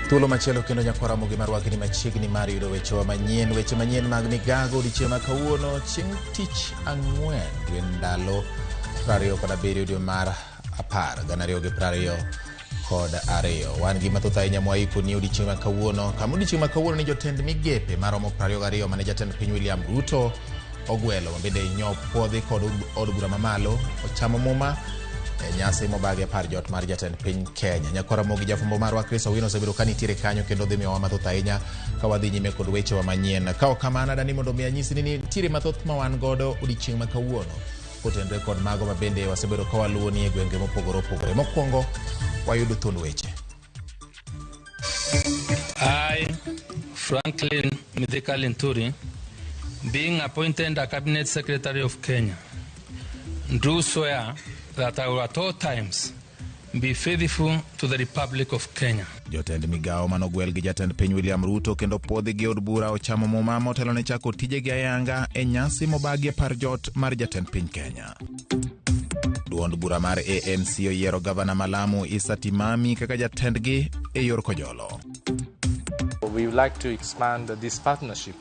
Thuolo machielo kendo nyakwar Ramogi marwakni machiegni mar yudo wechewa manyien, weche manyien mag migago odiechieng' ma kawuono chieng' tich ang'wen dwe ndalo 27 dwe mar 10 2022. Wan gi mathoth ahinya mwaiko ni odiechieng' ma kawuono. Kama odiechieng' ma kawuono ni jotend migepe maromo 22 mane jatend piny William Ruto ogwelo ma bende nyopuodhi kod od bura mamalo ochamo muma e nyasi mobagi e par jot mar jatend piny Kenya. Nyakwar Ramogi jafwambo marwa Chris Owino osebedo ka nitiere kanyo kendo dhi miyowa mathoth ahinya ka wadhi nyime kod wechewa manyien. Ka ok kamano adani mondo mi anyisi ni nitiere mathoth ma wan godo odiechieng' ma kawuono kotenore kod mago ma bende wasebedo ka waluwo ni e gwenge mopogore opogore. Mokwongo wayudo thuond weche. I, Franklin Mithika Linturi, being appointed a Cabinet Secretary of Kenya, do swear that I will at all times be faithful to the Republic of Kenya. Jotend migawo manogwel gi jatend piny William Ruto kendo puodhi gi od bura ochamo muma motelo ne chako tijegi ayanga e nyasi mobagi e par jot mar jatend piny Kenya. Duond bura mar ANC oyiero gavana ma Lamu Issa Timami kaka jatendgi e yor kojolo. We would like to expand this partnership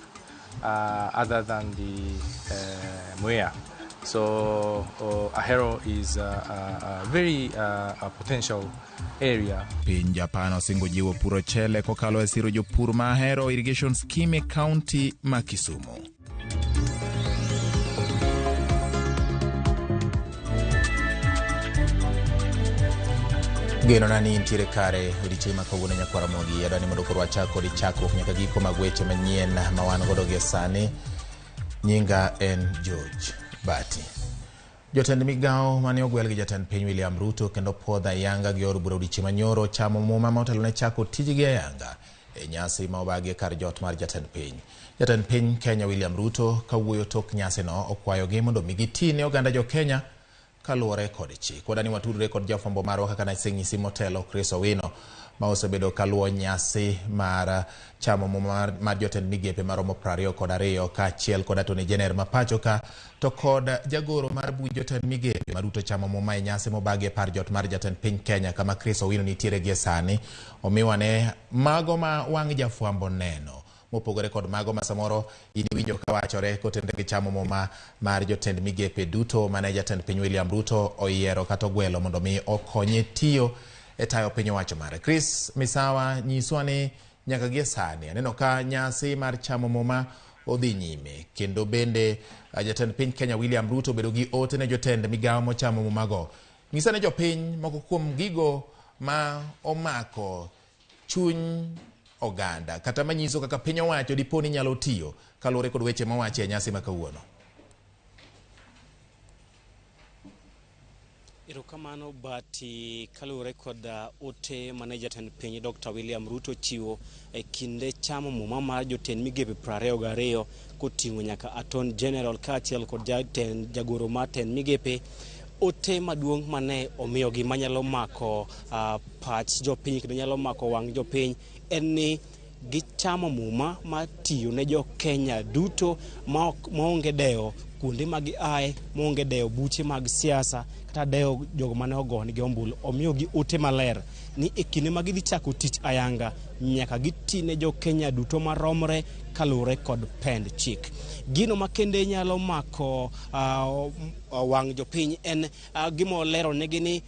other than the Mwea. So Ahero is a very a potential area. Piny Japan osingo jiwo puro chele kokalo e siro jopur ma Ahero Irrigation Scheme e kaunti ma Kisumu. Geno na ni intiere kare odiechieng' ma kawuono nyakwar Ramogi adwa ni mondo koro wachak kod chakruok nyaka giko mag weche manyien ma wan godo gie sani. Nyinga en George Bati. Jotend migawo mane ogwel gi jatend piny William Ruto kendo puodho ayanga gi od bura odiechieng' manyoro chamo muma motelo ne chako tijgi ayanga e nyasi ma obagi e kar jot mar jatend piny. Jatend piny Kenya William Ruto kawuoyo tok nyasino okwayogi mondo mi giti ne oganda jo Kenya kaluwore kod chik. Wadani watudre kod jafwambo marwa kaka nasenyisi motelo Chris Owino ma osebedo kaluwo nyasi mar chamo muma mar jotend migepe maromo 22 kaachiel kod Attorney General ma pacho ka to kod jagoro mar buch jotend migepe ma Ruto chamo muma e nyasi mobagi e par jot mar jatend piny Kenya kama Chris Owino nitiere gie sani. Omiwa ne mago ma wang' jafwambo neno mopogore kod mago ma samoro in iwinjo kawachore kotenre gi chamo muma mar jotend migepe duto mane jatend piny William Ruto oyiero kata ogwelo mondo mi okonye tiyo e tayo piny owacho mare. Chris Misawa nyiswa ni nyaka gie sani aneno ka nyasi mar chamo muma odhi nyime kendo bende jatend piny Kenya William Ruto obedo gi ote ne jotend migawo mochamo mumago. Nyisa ne jopiny moko kuom gigo ma omako chuny oganda kata manyiso kaka piny owacho dipo ni nyalo tiyo kaluwore kod weche mowachi e nyasi ma kawuono. Erokamano Bati, kaluwore kod ote mane jatend piny Dr. William Ruto chiwo e kinde chamo muma mar jotend migepe 22 koting'o nyaka Attorney General kaachiel kod jatend jagoro mar tend migepe. Ote maduong' mane omiyogi manyalo mako pach jopiny kendo nyalo mako wang' jopiny en ni gichamo muma mar tiyo ne jo Kenya duto maonge dewo kuonde ma giaye, maonge dewo buche mag siasa kata dewo jogo mane ogonegi ombulu. Omiyogi ote maler ni e kinde ma gidhi chako tich ayanga nyaka giti ne jo Kenya duto maromre kaluwore kod pend chik. Gino makende nyalo mako wang' jopiny en gima oleronegi ni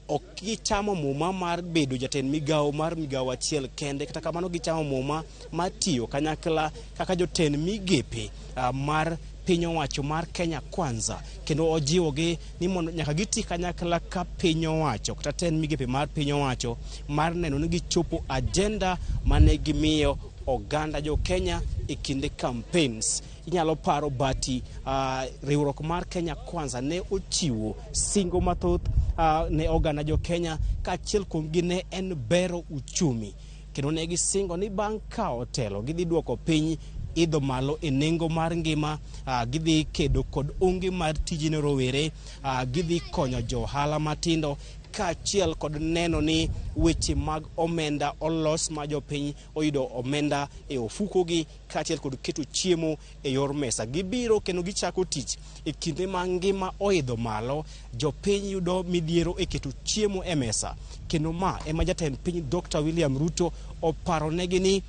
ok gichamo muma mar bedo jatend migawo mar migawo achiel kende, kata kamano gichamo muma mar tiyo kanyakla kaka jotend migepe mar piny owacho mar Kenya Kwanza, kendo ojiwogi ni mondo nyaka giti kanyakla ka piny owacho kata tend migepe mar piny owacho mar neno ni gichopo agenda mane gimiyo oganda jo Kenya e kinde campaigns. Inyalo paro Bati, riwruok mar Kenya Kwanza ne ochiwo singo mathoth ne oganda jo Kenya, kaachiel kuomgi ne en bero uchumi, kendo ne gisingo ni bang' kawo telo gidhi duoko piny idho malo e nengo mar ngima, gidhi kedo kod onge mar tije ne rowere, gidhi konyo jo ohala matindo. kaachiel kod neno ni weche mag omenda olos ma jopiny oyudo omenda e ofukogi kaachiel kod keto chiemo e yor mesa. Gibiro kendo gichako tich e kinde ma ngima oidho malo, jopiny yudo midhiero e keto chiemo e mesa. Kendo ma ema jatend piny Dr. William Ruto oparonegi ni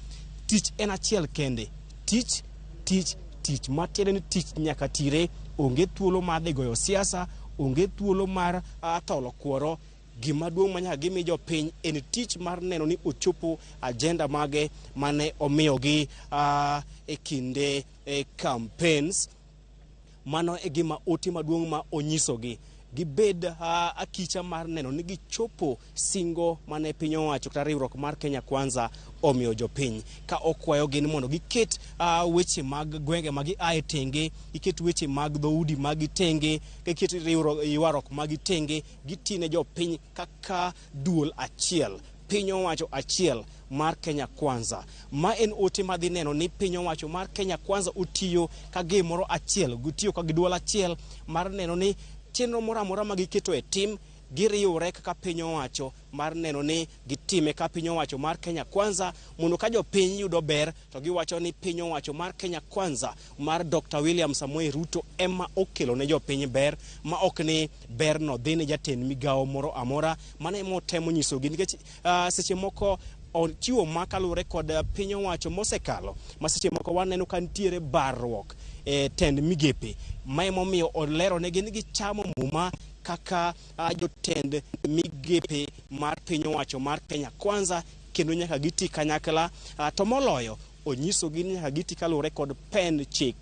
tich en achiel kende. Tich, tich, tich. Matiende ni tich nyaka tire, onge thuolo mar dhi goyo siasa, onge thuolo mar tholo kuoro. Gima duong' ma nyaka gimi jopiny en tich mar neno ni ochopo agenda mage mane omiyogi e kinde campaigns. Mano e gima ote maduong' ma onyisogi. Gibed akicha mar neno ni gichopo singo mane piny owacho kata riwruok mar Kenya Kwanza omiyo jopiny, ka okwayogi ni mondo giket weche mag gwenge ma giaye tenge, giket weche mag dhoudi mag tenge, giket ywaruok mag tenge, gitine jopiny kaka duol achiel, piny owacho achiel mar Kenya Kwanza. Ma en ote madhi neno ni piny owacho mar Kenya Kwanza otiyo ka gimoro achiel, gitiyo ka duol achiel mar neno ni chenro moro amora ma giketo e tim giriwre kaka piny owacho mar neno ni gitime ka piny owacho mar Kenya Kwanza, mondo ka jopiny yudo ber to giwacho ni piny owacho mar Kenya Kwanza mar Dr. William Samoei Ruto ema okelo ne jopiny ber, ma ok ni berno dhi ne jatend migawo moro amora. Mano ema otemo nyisogi nikech seche moko ochiwo ma kaluwore kod piny owacho mosekalo, ma seche moko waneno ka nitiere barruok e tend migepe. Ma emomiyo olero negi ni gichamo muma kaka jotend migepe mar piny owacho mar Kenya Kwanza, kendo nyaka giti kanyakla. To moloyo onyisogi ni nyaka giti kaluwore kod pen chik.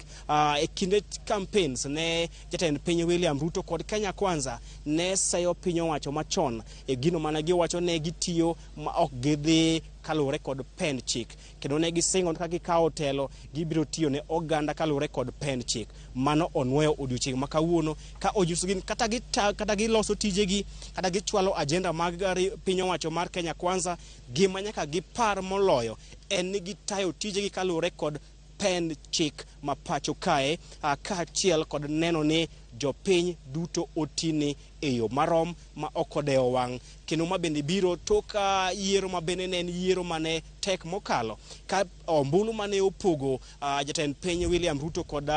E kinde campaigns ne jatend piny William Ruto kod Kenya Kwanza ne seyo piny owacho machon e gino mane giwacho ne gitiyo ma ok gidhi kaluwore kod pen chik, kendo ne gisingo ka gikawo telo gibiro tiyo ne oganda kaluwore kod pen chik. Mano onwoyo odiochieng' ma kawuono ka onyisogi ni kata giloso tijegi kata gichwalo agenda mag piny owacho mar Kenya Kwanza, gima nyaka gipar moloyo en ni gitayo tijegi kaluwore kod pen chik ma pacho kae, kaachiel kod neno ni jopiny duto otini e yo marom ma ok odewo wang'. Kendo ma bende biro tok yiero ma bende ne en yiero mane tek mokalo, ka ombulu mane opogo jatend piny William Ruto kod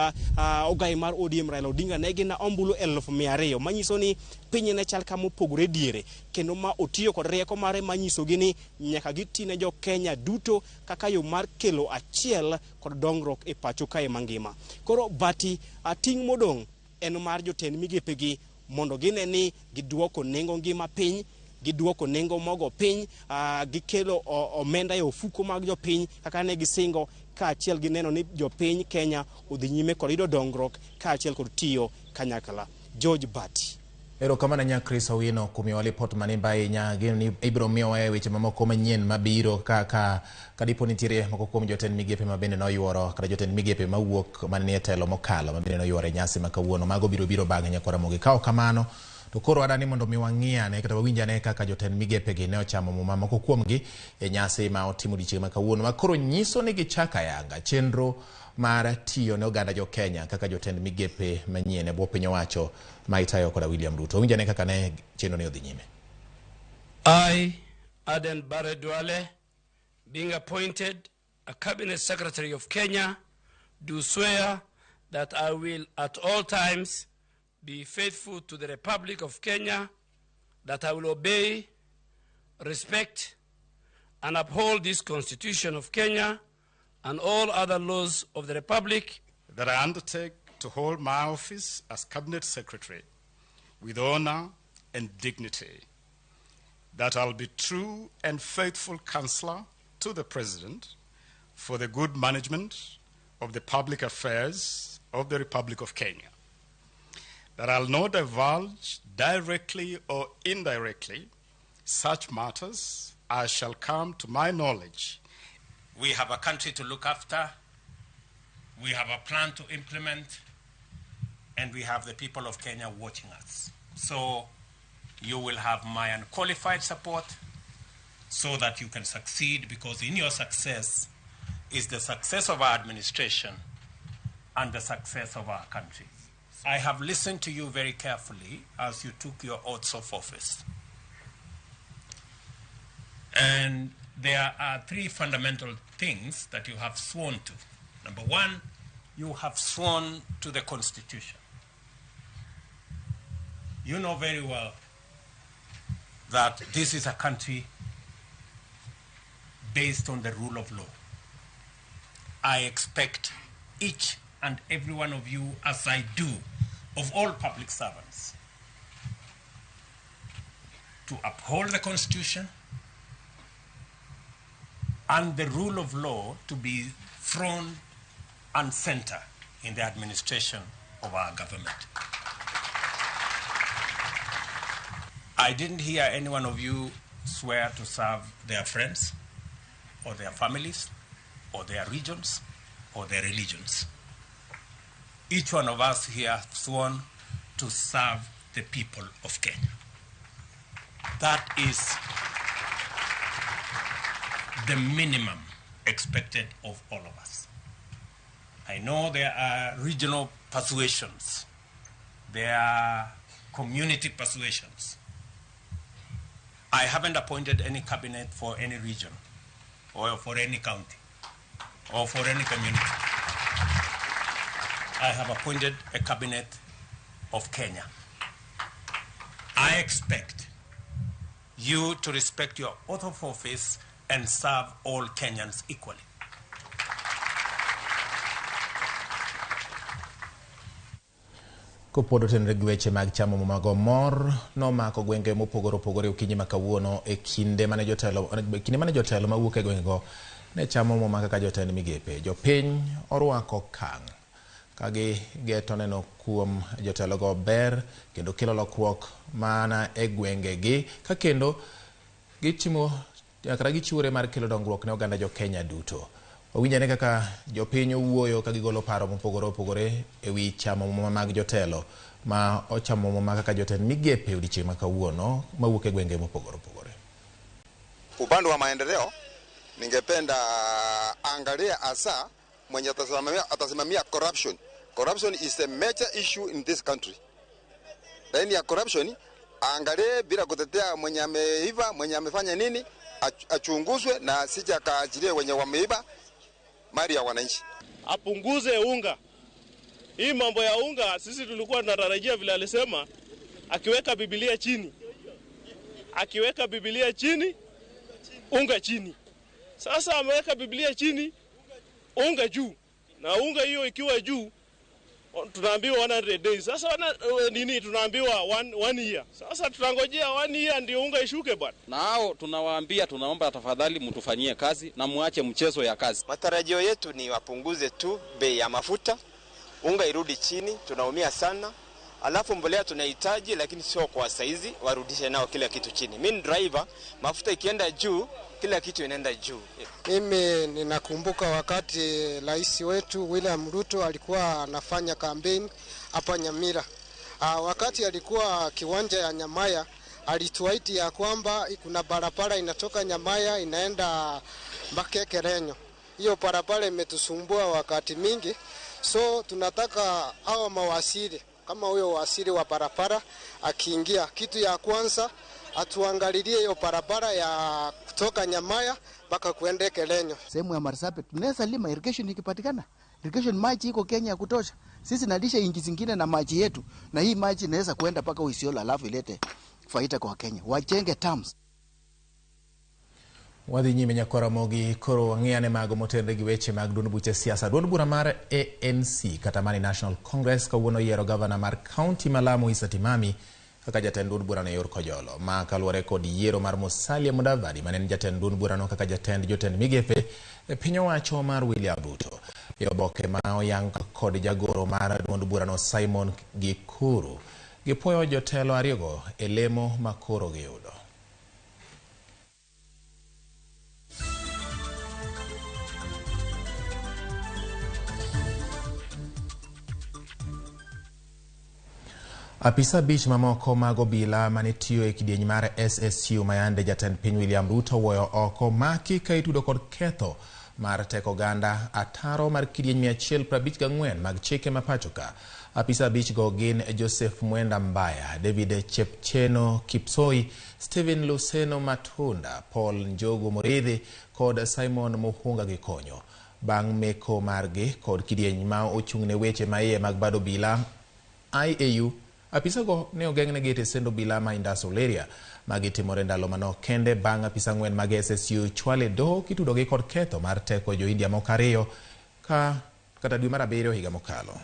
ogai mar ODM Raila Odinga ne gin ombulu 200,000, manyiso ni piny ne chal kama opogore diere, kendo ma otiyo kod rieko mare manyisogi ni nyaka giti ne jo Kenya duto kaka yo mar kelo achiel kod dongruok e pacho kae mangima. Koro bati ting' modong' en mar jotend migepegi mondo gine ni giduoko nengo ngima piny, giduoko nengo mogo piny, gikelo omenda e ofuko mag jopiny kaka ne gisingo, kaachiel gi neno ni jopiny Kenya odhi nyime kod yudo dongruok kaachiel kod tiyo kanyakla. George Bati. Erokamano nya Chris Owino kuom miyowa lipot manimba ahinya. Geno ni ibiro miyowa e weche mamoko manyien mabiro kaka kadipo nitiere moko kuom jotend migepe ma bende noyuoro kata jotend migepe mawuok mane nie telo mokalo ma bende noyuoro e nyasi ma kawuono. Mago biro biro bang'e nyakwara Ramogi. Ka ok kamano to koro adani mondo mi wang'i ane kata wawinj ane kaka jotend migepegi ne ochamo muma moko kuomgi e nyasi ma otimo odiochieng' ma kawuono, ma koro nyiso ni gichako ayanga chenro mar tiyo ne oganda jo Kenya kaka jotend migepe manyien e bwo piny owacho ma itayo koda William Ruto. Winj ane kaka ne chenro ni odhi nyime. I, Aden Barre Duale, being appointed a Cabinet Secretary of Kenya, do swear that I will at all times be faithful to the Republic of Kenya, that I will obey, respect, and uphold this Constitution of Kenya and all other laws of the Republic. That I undertake to hold my office as Cabinet Secretary with honor and dignity, that I'll be true and faithful counselor to the President for the good management of the public affairs of the Republic of Kenya, that I'll not divulge directly or indirectly such matters as shall come to my knowledge. We have a country to look after, we have a plan to implement, and we have the people of Kenya watching us. So you will have my unqualified support so that you can succeed, because in your success is the success of our administration and the success of our country. I have listened to you very carefully as you took your oaths of office. And there are three fundamental things that you have sworn to. Number one, you have sworn to the Constitution. You know very well that this is a country based on the rule of law. I expect each and every one of you, as I do, of all public servants, to uphold the Constitution and the rule of law to be front and center in the administration of our government. I didn't hear any one of you swear to serve their friends or their families or their regions or their religions. Each one of us here has sworn to serve the people of Kenya. That is the minimum expected of all of us. I know there are regional persuasions, there are community persuasions. I haven't appointed any cabinet for any region or for any county or for any community. I have appointed a cabinet of Kenya. I expect you to respect your oath of office and serve all Kenyans equally. Kopod otenore gi weche mag chamo mago mor nomako gwenge mopogore opogore okinyi ma kawuono e kinde mane jotelo mawuok e gwengego ne chamo muma kaka jotend migepe. Jopiny orwako okang' ka gigeto neno kuom jotelogo ber kendo kelo lokruok mana e gwengegi ka kendo gitimo kata gichiwore mar kelo dongruok ne oganda jo Kenya duto. Wawinjane kaka jopiny owuoyo ka gigolo paro mopogore opogore e wi chamo muma mag jotelo ma ochamo muma kaka jotend migepe odiechieng' ma kawuono mawuok e gwenge mopogore opogore. Upande wa maendeleo, ningependa angalia hasa mwenye atasimamia corruption. Corruption is a major issue in this country. Laini ya corruption, angalie bila kutetea mwenye ameiva, mwenye amefanya nini, achunguzwe na asije akaachilie wenye wameiba mali ya wananchi. Apunguze unga. Hii mambo ya unga sisi tulikuwa tunatarajia vile alisema akiweka Biblia chini. Akiweka Biblia chini, unga chini. Sasa ameweka Biblia chini, unga juu. Na unga hiyo ikiwa juu tunaambiwa 100 days. Sasa nini tunaambiwa one year. Sasa tunangojea 1 year ndio unga ishuke bwana. Na hao tunawaambia, tunaomba tafadhali mtufanyie kazi na muache mchezo ya kazi. Matarajio yetu ni wapunguze tu bei ya mafuta, unga irudi chini, tunaumia sana. Alafu mbolea tunahitaji lakini sio kwa saizi, warudishe nao kila kitu chini. Mimi driver, mafuta ikienda juu, kila kitu inaenda juu. Mimi ninakumbuka wakati rais wetu William Ruto alikuwa anafanya campaign hapa Nyamira. Wakati alikuwa kiwanja ya Nyamaya, alituahidi ya kwamba kuna barabara inatoka Nyamaya inaenda mpaka Kerenyo. Hiyo barabara imetusumbua wakati mingi. So tunataka hawa mawaziri, kama huyo waziri wa barabara akiingia, kitu ya kwanza atuangalilie hiyo barabara ya kutoka Nyamaya mpaka kuende Kelenyo. Sehemu ya Marsabit tunaweza lima, irrigation ikipatikana. Irrigation maji iko Kenya ya kutosha. Sisi nalisha inchi zingine na maji yetu, na hii maji inaweza kuenda mpaka Isiolo alafu ilete faida kwa Kenya. Wajenge dams. Wadhi nyime nyakora mogi koro wang'iyane mago motenre gi weche mag duond buche siasa. Duond bura mar ANC kata mani National Congress kawuono yiero gavana mar kaunti ma Lamu Issa Timami kaka jatend duond burano e yor kojolo. Ma kaluwore kod yiero mar Musalia Mudavadi mane en jatend duond burano kaka jatend jotend migepe e piny owacho mar William Ruto. E oboke ma oyang kod jagoro mar duond burano Simon Gikuru, gipuoyo jotelo ariyogo e lemo ma koro giyudo. Apisa abich mamoko mag obila manetiyo e kidieny mar SSU mayande jatend piny William Ruto wuoyo oko maki ka itudo kod ketho mar teko oganda ataro mar kidieny 154 mag chike ma pachoka. Apisa 5 go gin Joseph Mwenda Mbaya, David Chepcheno Kipsoi, Stephen Luseno Matunda, Paul Njogu Muridhi kod Simon Muhunga Gikonyo. Bang' meko margi kod kidieny ma ochung'ne weche maiye mag bad obila IAU, apisago ne ogeng'negi e tesend obila ma Industrial Area. Magi timore ndalo manok kende bang' apisa 4 mag SSU chwale doho kitudogi kod ketho mar teko jo India moko 2 kata dwe mar 7 higa mokalo.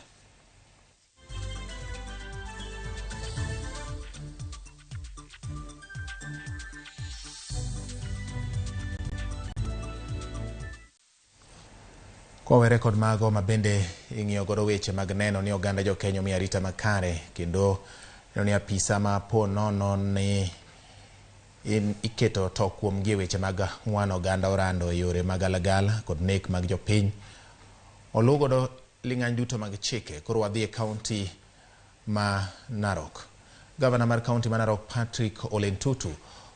Kowere kod mago mabende ing'iyo godo weche mag neno ni oganda jo Kenya omi arita makare kendo neno ni apisa ma po nono ni iketo to kuom gi weche mag ng'wano oganda orando e yore mag galagala kod nek mag jopiny oluw godo ling'any duto mag chike. Koro wadhi e kaunti ma Narok. Gavana mar kaunti ma Narok Patrick Ole Ntutu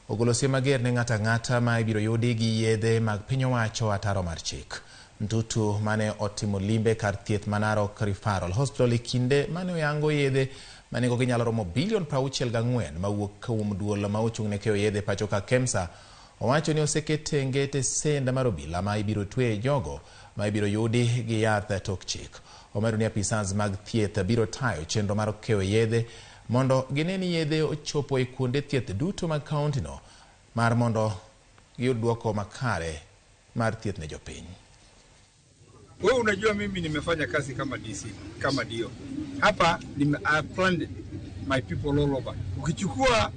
ogolo siem mager ne ng'ato ang'ata ma ibiro yudi gi yedhe mag piny owacho ataro mar chik. Ntutu mane otimo limbe kar thieth ma Narok Referral Hospital e kinde mane oyango yedhe ma nengogi nyalo romo bilion 64 mawuok kuom duol ma ochung' ne keyo yedhe pacho ka KEMSA, owacho ni oseket tenge tesend mar obila ma ibiro tweye jogo ma ibiro yudi gi yath tok chik. Omedo ni apisas mag thieth biro tayo chenro mar keyo yedhe mondo gine ni yedhe ochopo e kuonde thieth duto mag kaontino mar mondo giyud duoko makare mar thieth ne jopiny. Wewe unajua mimi nimefanya kazi kama DC, kama DO. Hapa I planned my people all over. Ukichukua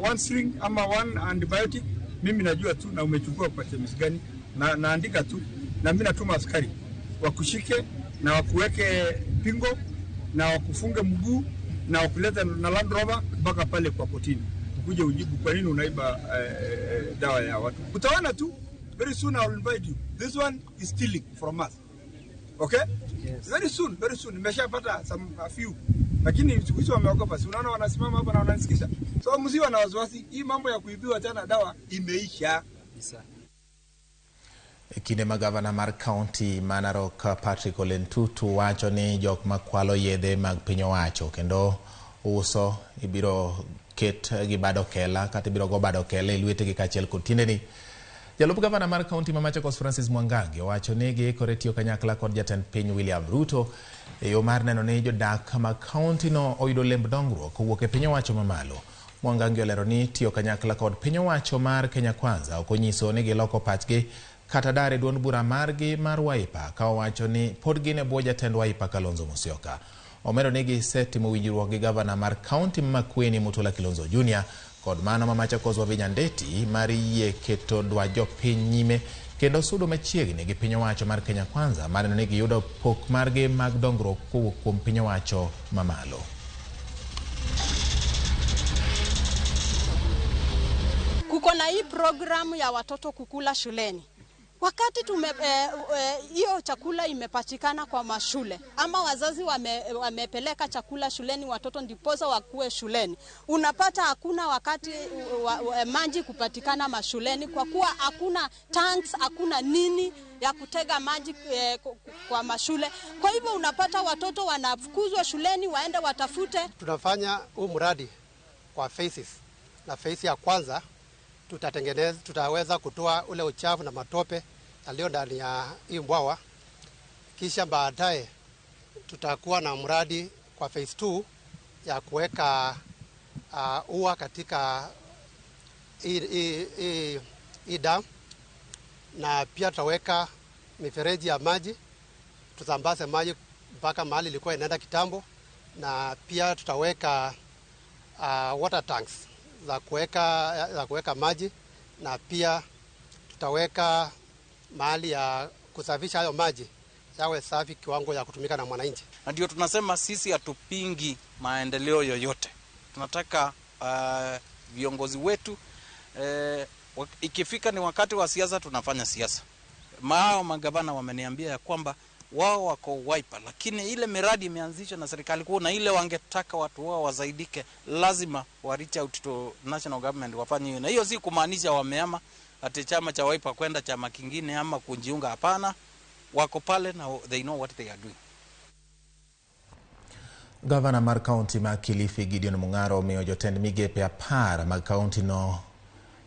one string ama one antibiotic, mimi najua tu na umechukua kwa chemist gani, na naandika tu na mimi natuma askari wakushike na wakuweke pingo na wakufunge mguu na wakuleta na Land Rover mpaka pale kwa kotini. Ukuje ujibu kwa nini unaiba dawa ya watu. Utaona tu very soon I will invite you. This one is stealing from us. Okay? Yes. Very soon, very soon. Nimeshapata some a few. Lakini siku hizi wameogopa. Si unaona wanasimama hapa na wananisikisha. So msiwe na wasiwasi, hii mambo ya kuibiwa tena dawa imeisha. Kinde ma gavana mar kaunti ma Narok Patrick Ole Ntutu wacho ni jok makwalo yedhe mag piny owacho kendo uso ibiro ket gi bad okela kata ibiro go bad okela e lwetegi kaachiel kod tiendeni. Jalup gavana mar kaunti ma Machakos Francis Mwangangi owacho ni giikore tiyo kanyakla kod jatend piny William Ruto e yo mar neno ni jodak mag kaunti no oyudo lemb dongruok kowuok e piny owacho mamalo. Mwangangi olero ni tiyo kanyakla kod piny owacho mar Kenya Kwanza ok onyiso ni giloko pachgi kata dar e duond bura margi mar Wiper, ka owacho ni pod gin e bwo jatend Wiper Kalonzo Musyoka. Omedo ni gisetimo winjruok gi gavana mar kaunti ma Makueni Mutula Kilonzo Jr. kod mano ma Machakos Wavinya Ndeti mar yie keto dwach jopiny nyime kendo sudo machiegni gi piny owacho mar Kenya Kwanza mar neno ni giyudo pok margi mag dongruok kowuok kuom piny owacho mamalo. Kuko na hii programu ya watoto kukula shuleni. Wakati hiyo chakula imepatikana kwa mashule ama wazazi wamepeleka chakula shuleni watoto ndiposa wakue shuleni, unapata hakuna wakati maji kupatikana mashuleni kwa kuwa hakuna tanks, hakuna nini ya kutega maji kwa mashule. Kwa hivyo unapata watoto wanafukuzwa shuleni waende watafute. Tunafanya huu mradi kwa phases, na phase ya kwanza tutatengeneza, tutaweza kutoa ule uchafu na matope yaliyo ndani ya hii bwawa. Kisha baadaye tutakuwa na mradi kwa phase 2 ya kuweka ua katika hii dam, na pia tutaweka mifereji ya maji, tusambaze maji mpaka mahali ilikuwa inaenda kitambo, na pia tutaweka water tanks za kuweka maji, na pia tutaweka mahali ya kusafisha hayo maji yawe safi kiwango ya kutumika na mwananchi. Na ndio tunasema sisi hatupingi maendeleo yoyote. Tunataka viongozi wetu ikifika ni wakati wa siasa tunafanya siasa. Mao magavana wameniambia ya kwamba wao wako Wiper, lakini ile miradi imeanzishwa na serikali kuu na ile wangetaka watu wao wazaidike, lazima wa reach out to national government wafanye hiyo. Na hiyo si kumaanisha wameama, ati chama cha Wiper kwenda chama kingine ama kujiunga. Hapana, wako pale na they know what they are doing. Gavana mar kaunti ma Kilifi Gideon Mung'aro omiyo jotend migepe 10 mag kaunti no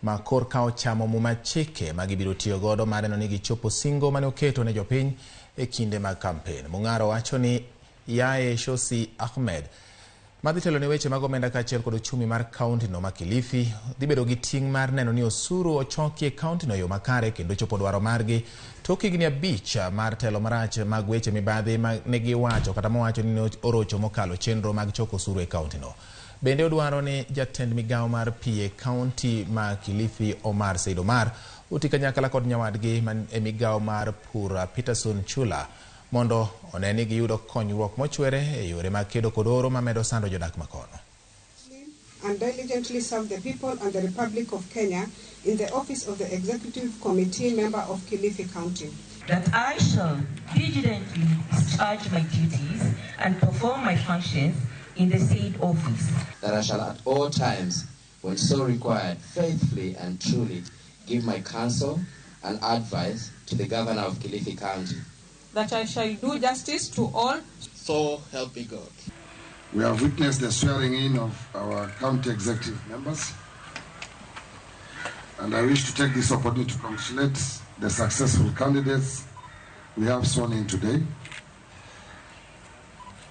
ma korka ochamo muma chike ma gibiro tiyo godo mar neno ni gichopo singo mane oketo ne jopiny e kinde mag kampen. Mung'aro wacho ni Yae Shosi Ahmed madhi telo ne weche mag omenda kaachiel kod ochumi mar kaunti no ma Kilifi dhi bedo gi ting' mar neno ni osuru ochoki e kaunti no e yo makare kendo chopo dwaro margi tok higni 5 mar telo marach mag weche mibadhi ma ne giwacho kata mowacho ni ne orocho mokalo chenro mag choko osuru e kaunti no. Bende odwaro ni jatend migawo mar pi e kaunti ma Kilifi Omar Said Omar oti kanyakla kod nyawadgi man e migawo mar pur Peterson Chula mondo one ni giyudo konyruok mochwere e yore mag kedo kod oro mamedo sando jodak makono. And diligently serve the people and the Republic of Kenya in the office of the Executive Committee member of Kilifi County. That I shall diligently discharge my duties and perform my functions in the said office. That I shall at all times, when so required, faithfully and truly give my counsel and advice to the Governor of Kilifi County. That I shall do justice to all. So help me God. We have witnessed the swearing in of our county executive members, and I wish to take this opportunity to congratulate the successful candidates we have sworn in today.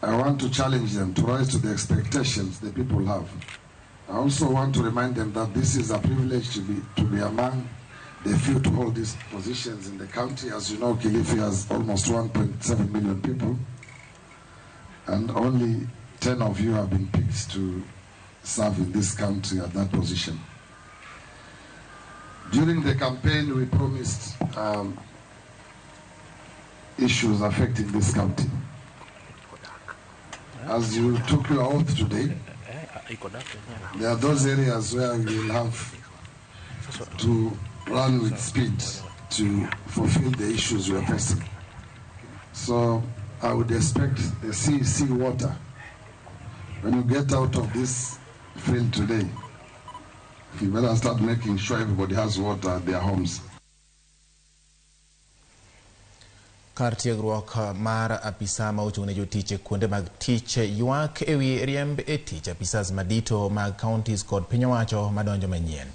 I want to challenge them to rise to the expectations the people have. I also want to remind them that this is a privilege to be among the few to hold these positions in the county. As you know, Kilifi has almost 1.7 million people, and only 10 of you have been picked to serve in this country at that position. During the campaign, we promised issues affecting this county. As you took your oath today, there are those areas where you will have to run with speed to fulfill the issues we are facing. So I would expect the CEC water, when you get out of this field today, you better start making sure everybody has water at their homes. Kar tiegruok mar apisa ma ochung' ne jotich e kuonde mag tich ywak ewi riemb e tich apisas madito mag counties kod piny owacho madonjo manyien.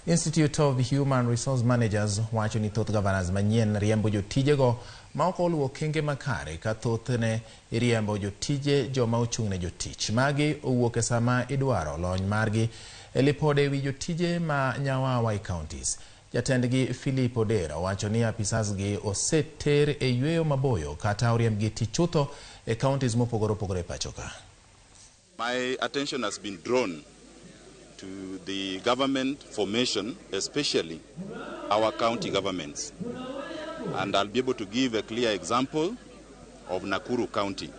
Institute of Human Resource Managers wacho ni thoth governors manyien riembo jotijego ma ok oluwo okenge makare ka thothne iriembo jotije joma ochung' ne jotich. Magi owuok e sama idwaro lony margi e lipode ewi jotije ma nyawawa e counties. Jatendgi Philip Odera wacho ni apisas gi oseter e yweyo maboyo kata oriembgi tich chutho e counties mopogore opogore e pacho ka. My attention has been drawn to the government formation, especially our county governments. And I'll be able to give a clear example of Nakuru County.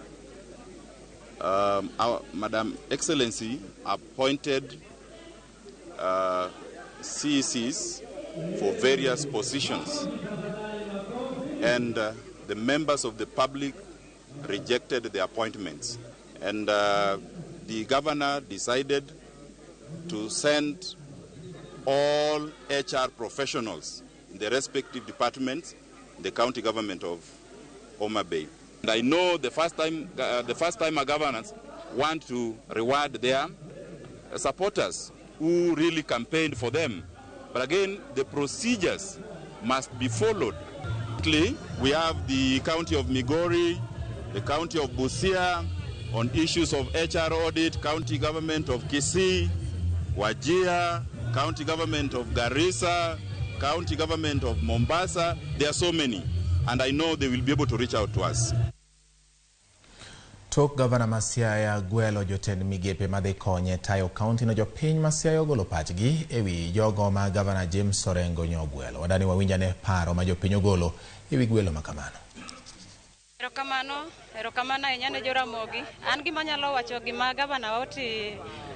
Our Madam Excellency appointed CECs for various positions, and the members of the public rejected the appointments. And the governor decided to send all HR professionals in the respective departments in the county government of Homa Bay. And I know the first timer governors want to reward their supporters who really campaigned for them. But again, the procedures must be followed. We have the county of Migori, the county of Busia, on issues of HR audit, county government of Kisii, Wajir, county government of Garissa, county government of Mombasa. There are so many, and I know they will be able to reach out to us. Tok gavana ma Siaya gwelo jotend migepe madhi konye tayo kaunti no jopiny ma Siaya ogolo pachgi ewi jogo ma gavana James Orengo nyogwelo. Wadani wawinjane paro ma jopiny ogolo ewi gwelo makamano. Erokamano, erokamano ahinya ne Joramogi. An gima anyalo wacho gima gavana oti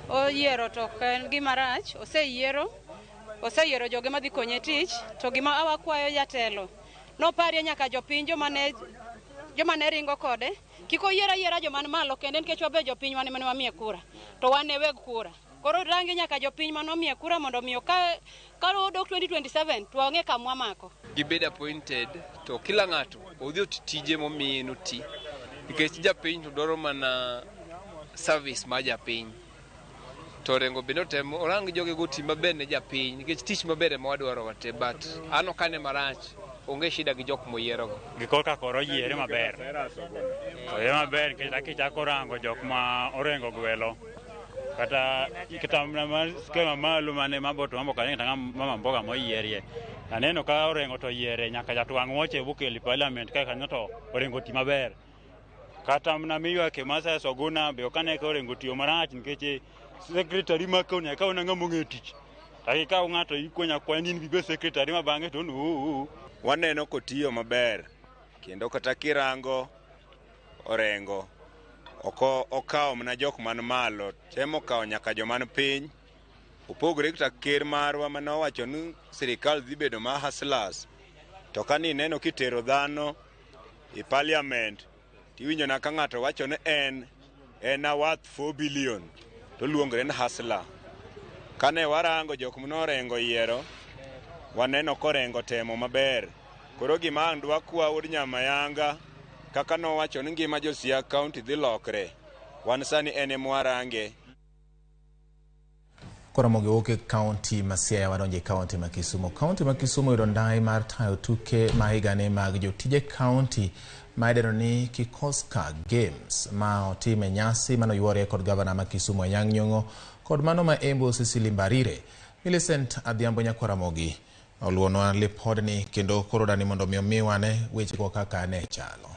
oyiero to ok en gima rach, oseyiero joge madhi konye tich, to gima awakwayo jatelo noparie nyaka jopiny joma ne ringo kode, kik oyier ayiera joma ni malo kende nikech wabe jopiny wan ema ne wamiye kura, to wan e weg kura. Koro range nyaka jopiny manomiye kura mondo miyo ka odok 2027 to wang'e kamwa mako. Gibed appointed to kila ng'ato odhi oti tije momiye noti. Nikech japiny to dwaro mana service mar japiny. To Orengo bende otemo orang joge go ti maber ne japiny nikech tich maber ema wadwaro wate, but an ok ane marach, onge shida gi jok moyierogo. Gikorka koro oyiere maber. Oyiere maber nikech kichako rango jok ma Orengo gwelo kata skema malo mane maboto mambo kanyo kata mama mboga moyierie. Aneno ka Orengo to yiere nyaka jatwang' wuoche bokelo e parliament ka kanyo to Orengo ti maber. Kata mana miywake Mathias Oguna be ok ane ka Orengo tiyo marach nikech secretary ma kaunti nyaka kaw ng'ama ong'eyo tich. To kikaw ng'ato ikonyo akwanya ni in ibed secretary ma bang'e to Waneno kotiyo maber kendo kata kirango Orengo ok okawo mana jok man malo, temo kawo nyaka joma piny. Opogore kata ker marwa mane owacho ni sirikal dhi bedo ma hustlers, to ka nineno kitero dhano e parliament tiwinjo na ka ng'ato wacho ni en a worth 4 billion to luongore ni hustler. Kane warango jok mane Orengo yiero, waneno korengo temo maber. Koro gima ang' dwa kwa wuod Nyamayanga kaka nowacho ni ngima jo Siaya County dhi lokre, wan sani en ema warange. Koro mogi wuok e kaunti ma Siaya wadonjo e kaunti ma Kisumu. Kaunti ma Kisumu oyudo ndai mar tayo tuke ma higani mag jotije kaunti ma idendo ni Kikoska Games ma otim e nyasi manoyuorie kod gavana ma Kisumu Anyang' Nyong'o kod mano ma Embu Cecily Mbarire. Millicent Adhiambo Nyakwaramogi oluonwa lipodni kendo koro dani mondo mi omiwane wechego kaka ne chalo.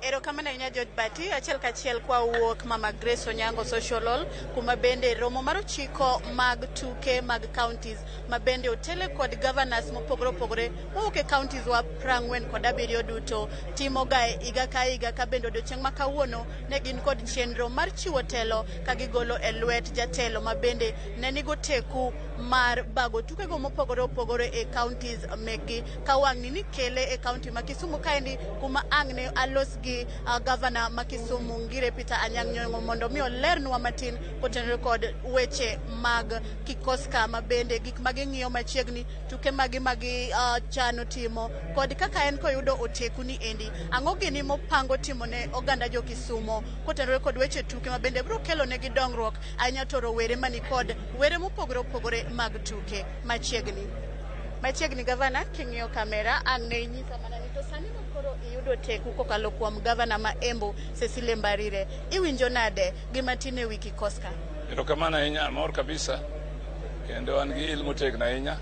Erokamano ahinya George Bati, achiel kachiel kwa wuok Mama Grace Onyango Social Hall, kuma bende romo mar ochiko mag tuke mag counties ma bende otele kod governors mopogore opogore mowuok e counties wa 47 duto timo ga higa ka higa, ka bende odiochieng' ma kawuono ne gin kod chenro mar chiwo telo ka gigolo e lwet jatelo ma bende ne nigo teku mar bago tukego mopogore opogore e counties mekgi. Ka wang'ni ni kele e county ma Kisumu kaendi kuma ang' ne alos gi gavana ma Kisumu Ngire Peter Anyang' Nyong'o mondo mi olernwa matin kotenore kod weche mag Kikoska ma bende gik ma ging'iyo machiegni, tuke magi magi chano timo kod kaka en koyudo oteku ni endi ang'o gini mopango timo ne oganda jo Kisumu kotenore kod weche tuke ma bende biro kelo negi dongruok ahinya to rowere mani kod were mopogore opogore mag tuke machiegni. Machiegni gavana, king'iyo kamera ang' ne inyisa mana ni to sani koro iyudo teku kokalo kuom gavana ma Embu Cecily Mbarire, iwinjo nade gima tin e wi Kikoska? Erokamano ahinya, amor kabisa kendo an gi il motegno ahinya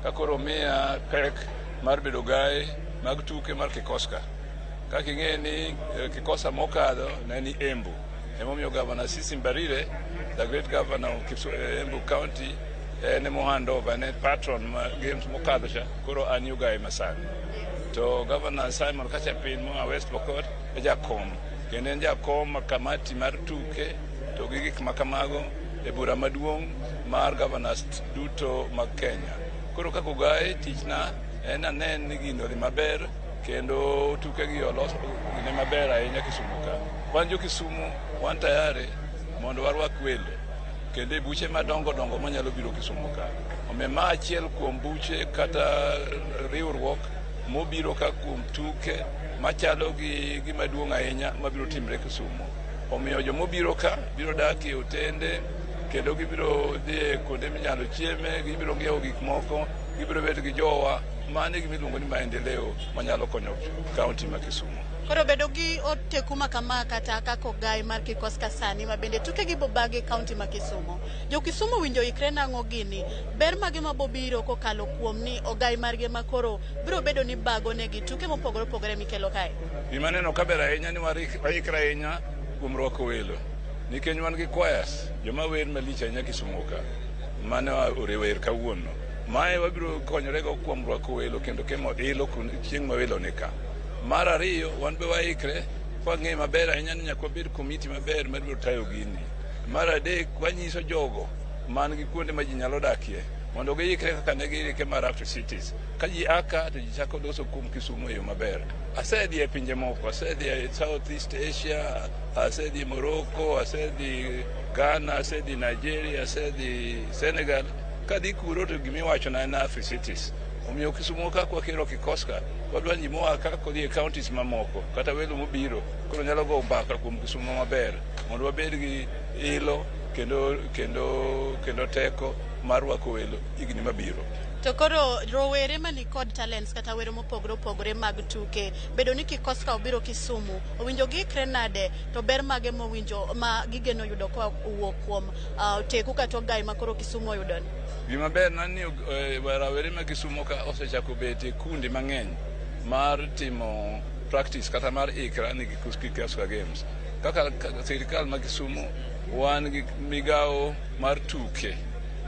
ka koro miya pek mar bedo gae mag tuke mar Kikoska. Kaka ing'e ni Kikosa mokadho ne ni Embu, emomiyo gavana Cecily Mbarire, the great governor of Embu County, en emo hand over, en patron ma games mokadho cha, koro an yugae masani. To Governor Simon Kachapin moa West Pokot e jakom, kendo en jakom kamati mar tuke to gi gik makamago e bura maduong' mar governors duto mag Kenya. Koro kaka ogae tichna en anen ni gino odhi maber kendo tuke gi olos gine maber ahinya Kisumu ka. Wan jo Kisumu wan tayari mondo warwak welo kendo e buche madongo dongo manyalo biro Kisumu ka. Omiyo ma achiel kuom buche kata riwruok mobiro ka kuom tuke machalo gi gima duong' ahinya mabiro timre Kisumu. Omiyo jomobiro ka biro dak e otende kendo gibiro dhi e kuonde minyalo chieme, gibiro ng'iewo gik moko, gibiro bet gi jowa. Mano e gima iluongo ni maendeleo manyalo konyo kaunti ma Kisumu. Koro bedo gi oteku ma kama kata kaka ogai mar Kikoska sani ma bende tuke gi bobagi e kaunti ma Kisumu. Jo Kisumu winjo ikre nang'o gini? Ber mage ma bobiro kokalo kuom ni ogai margi ma koro biro bedo ni bago negi tuke mopogore opogore mikelo kae? Gima aneno ka ber ahinya ni waikre ahinya kuom rwako welo. Nikech wan gi choirs, joma wer malich ahinya Kisumu ka, mane orewer kawuono. Mae wabiro konyorego kuom rwako welo kendo kemo ilo chieng' ma welo ni ka. Mar ariyo, wan be waikre kwang'eyo maber ahinya ni nyaka wabed komiti maber mabiro tayo gini. Mar adek, wanyiso jogo man gi kuonde ma ji nyalo dakie Mondo giikre kaka ne giikre mar Africities. Ka ji aka to ji chako loso kuom Kisumu e yo maber. Asedhi e pinje moko, asedhi e South East Asia, asedhi Morocco, asedhi Ghana, asedhi Nigeria, asedhi Senegal. Kadhi kuro to gimiwachona en Africities. Omiyo Kisumu ka kwakero Kikoska, wadwa ni moa ka kodhi e counties mamoko, kata welo mobiro, koro nyalo go mbaka kuom Kisumu maber, mondo wabed gi ilo kendo teko mar rwako welo higni mabiro. To koro rowere mani kod talents kata were mopogore opogore mag tuke, bedo ni Kikoska obiro Kisumu, owinjo giikre nade to ber mage mowinjo ma gigeno yudo koa owuok kuom teku kata ogai ma koro Kisumu oyudo ni? Gima ber na ni rawere ma Kisumu ka osechako bet e kundi mang'eny mar timo practice kata mar ikra ni Kikoska Games. Kaka sirikal ma Kisumu wan gi migawo mar tuke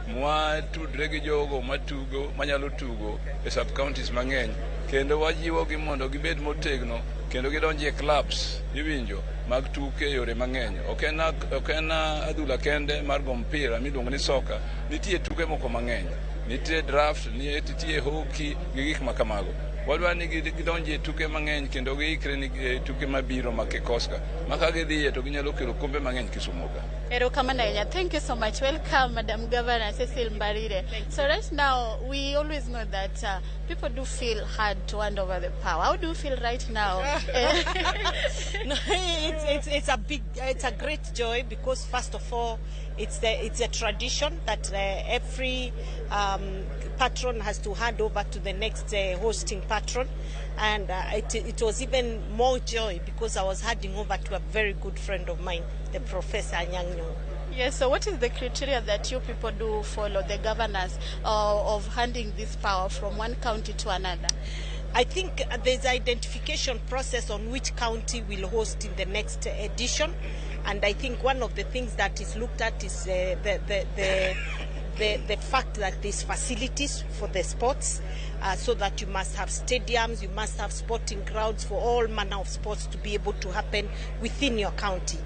mwatudre gi jogo matugo manyalo tugo e sub counties mang'eny kendo wajiwogi mondo gibed motegno kendo gidonji e clubs iwinjo mag tuke e yore mang'eny. Ok en adhula kende mar go mpira miluongo ni soka, nitie tuke moko mang'eny, nitie draft, nitie hockey gi gik ma kamago. Wadwa ni gidonji e tuke mang'eny kendo giikre ni tuke mabiro mag Kikoska ma ka gidhiye to ginyalo kelo kombe mang'eny Kisumu ka. Erokamano ahinya. Thank you so much. Welcome, Madam Governor Cecil Mbarire. So right now, we always know that people do feel hard to hand over the power. How do you feel right now? No, it's a great joy because first of all, it's a tradition that every patron has to hand over to the next hosting patron, and it was even more joy because I was handing over to a very good friend of mine, the Professor Anyang' Nyong'o. Yes, so what is the criteria that you people do follow, the governors, of handing this power from one county to another? I think there's identification process on which county will host in the next edition, and I think one of the things that is looked at is the fact that there's facilities for the sports, so that you must have stadiums, you must have sporting grounds for all manner of sports to be able to happen within your county.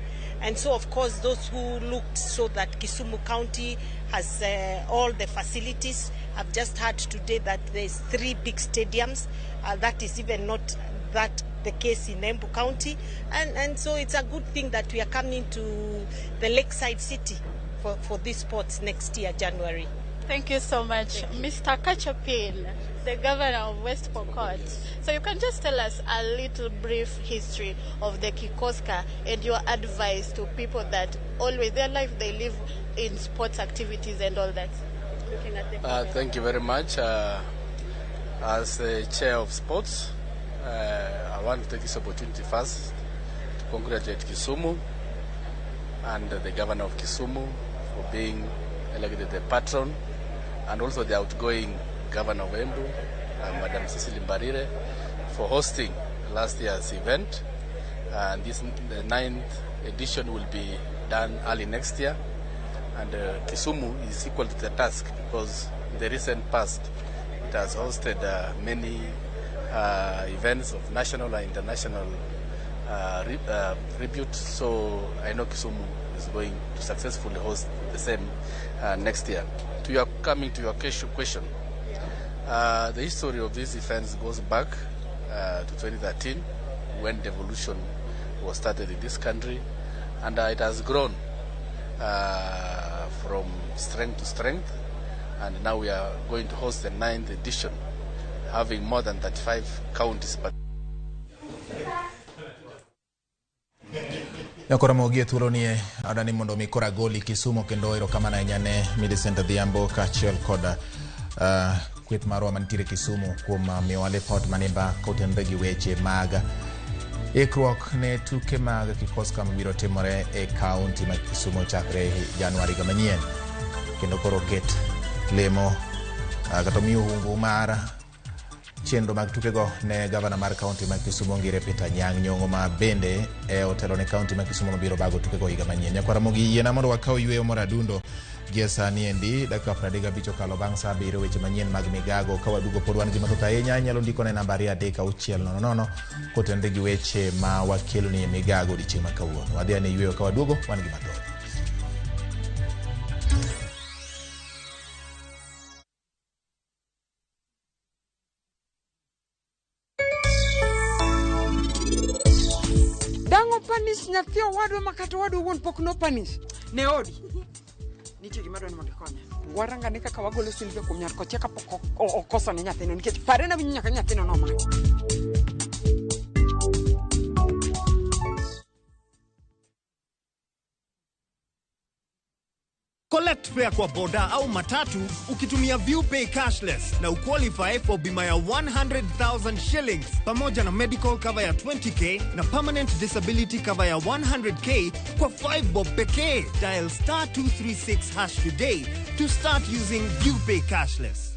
And so, of course, those who looked so that Kisumu County has all the facilities. I've just heard today that there's 3 big stadiums. That is even not that the case in Embu County. And so it's a good thing that we are coming to the Lakeside City for these sports next year, January. Thank you so much, Mr. Kachapin, the governor of West Pokot. So you can just tell us a little brief history of the Kikoska and your advice to people that always their life they live in sports activities and all that. Looking at the Thank you very much. As the chair of sports, I want to take this opportunity first to congratulate Kisumu and the governor of Kisumu for being elected the patron, and also the outgoing governor of Embu, Madam Cecily Mbarire, for hosting last year's event. And this, the 9th edition will be done early next year. And Kisumu is equal to the task because in the recent past, it has hosted many events of national and international repute. So I know Kisumu is going to successfully host the same next year. To your coming to your question, the history of these events goes back to 2013 when devolution was started in this country, and it has grown from strength to strength, and now we are going to host the 9th edition, having more than 35 counties. Nyakora mogie thuolo nie adani mondo mi kora goli Kisumu kendo erokamano ahinya ne Millicent Adhiambo kaachiel kod kweth marwa mantiere Kisumu kuom miyowa lipot manimba kotenore gi weche mag ikruok ne tuke mag Kikoska mabiro timore e kaunti ma Kisumu chakre Januari higa manyien, kendo koro ket lemo kata miyo hungu mar chenro mag tukego ne gavana mar kaunti ma Kisumu Ngire Peter Anyang' Nyong'o ma bende e otelo ne kaunti ma Kisumu mabiro bago tukego higa manyien. Nyakwara Ramogi yiena mondo wakaw yweyo moro adundo gie sani endi dakika 35 okalo bang' saa 7 weche manyien mag migago. Ka waduogo pod wan gi mathoth ahinya, inyalo ndiko ne namba 23600 kotenore gi weche ma wakeloni e migago odiechieng' ma kawuono. Wadhi ane yweyo, ka waduogo wan gi mathoth. nyathi owadwa ma kata owadwa wuon pok nopanish. Ne odi. Nitie gima dwani mondo ikonya. Waranga ne kaka wagolo Sylvia kuom nyar kocha kapok okoso ne nyathino nikech pare na winjo nyaka nyathino nomaki. Collect fare kwa boda au matatu ukitumia ViewPay cashless na uqualify for bima ya 100,000 shillings pamoja na medical cover ya 20k na permanent disability cover ya 100k kwa 5 bob pekee. Dial star 236 hash today to start using ViewPay cashless.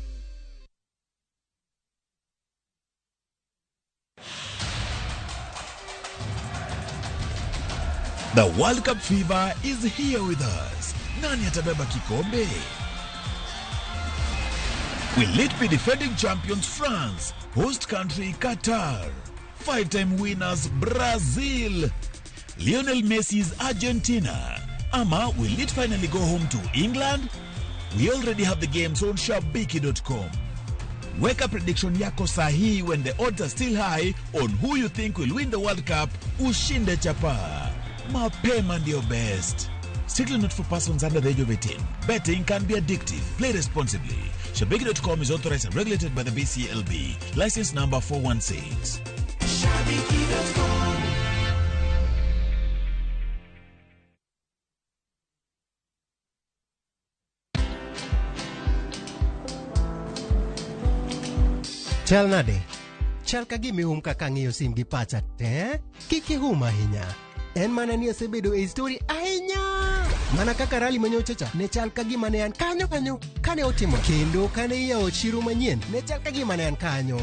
The World Cup fever is here with us. Nani atabeba kikombe? Will it be defending champions France, host country Qatar, five-time winners Brazil, Lionel Messi's Argentina, ama will it finally go home to England? We already have the games on Shabiki.com. Weka prediction yako sahihi when the odds are still high on who you think will win the World Cup. Ushinde chapa. Mapema ndio best. Strictly not for persons under the age of 18. Betting can be addictive. Play responsibly. Shabiki.com is authorized and regulated by the BCLB. License number 416. Shabiki.com. Chal nade? Chal ka gima ihum kaka ang'iyo sim gi pacha te? Kik ihum ahinya. En mana ni asebedo e story ahinya. Mana kaka rally manyocha cha ne chal ka gima ne an kanyo kanyo kane otimo kendo kane iyawo chiro manyien ne chal ka gima ne an kanyo.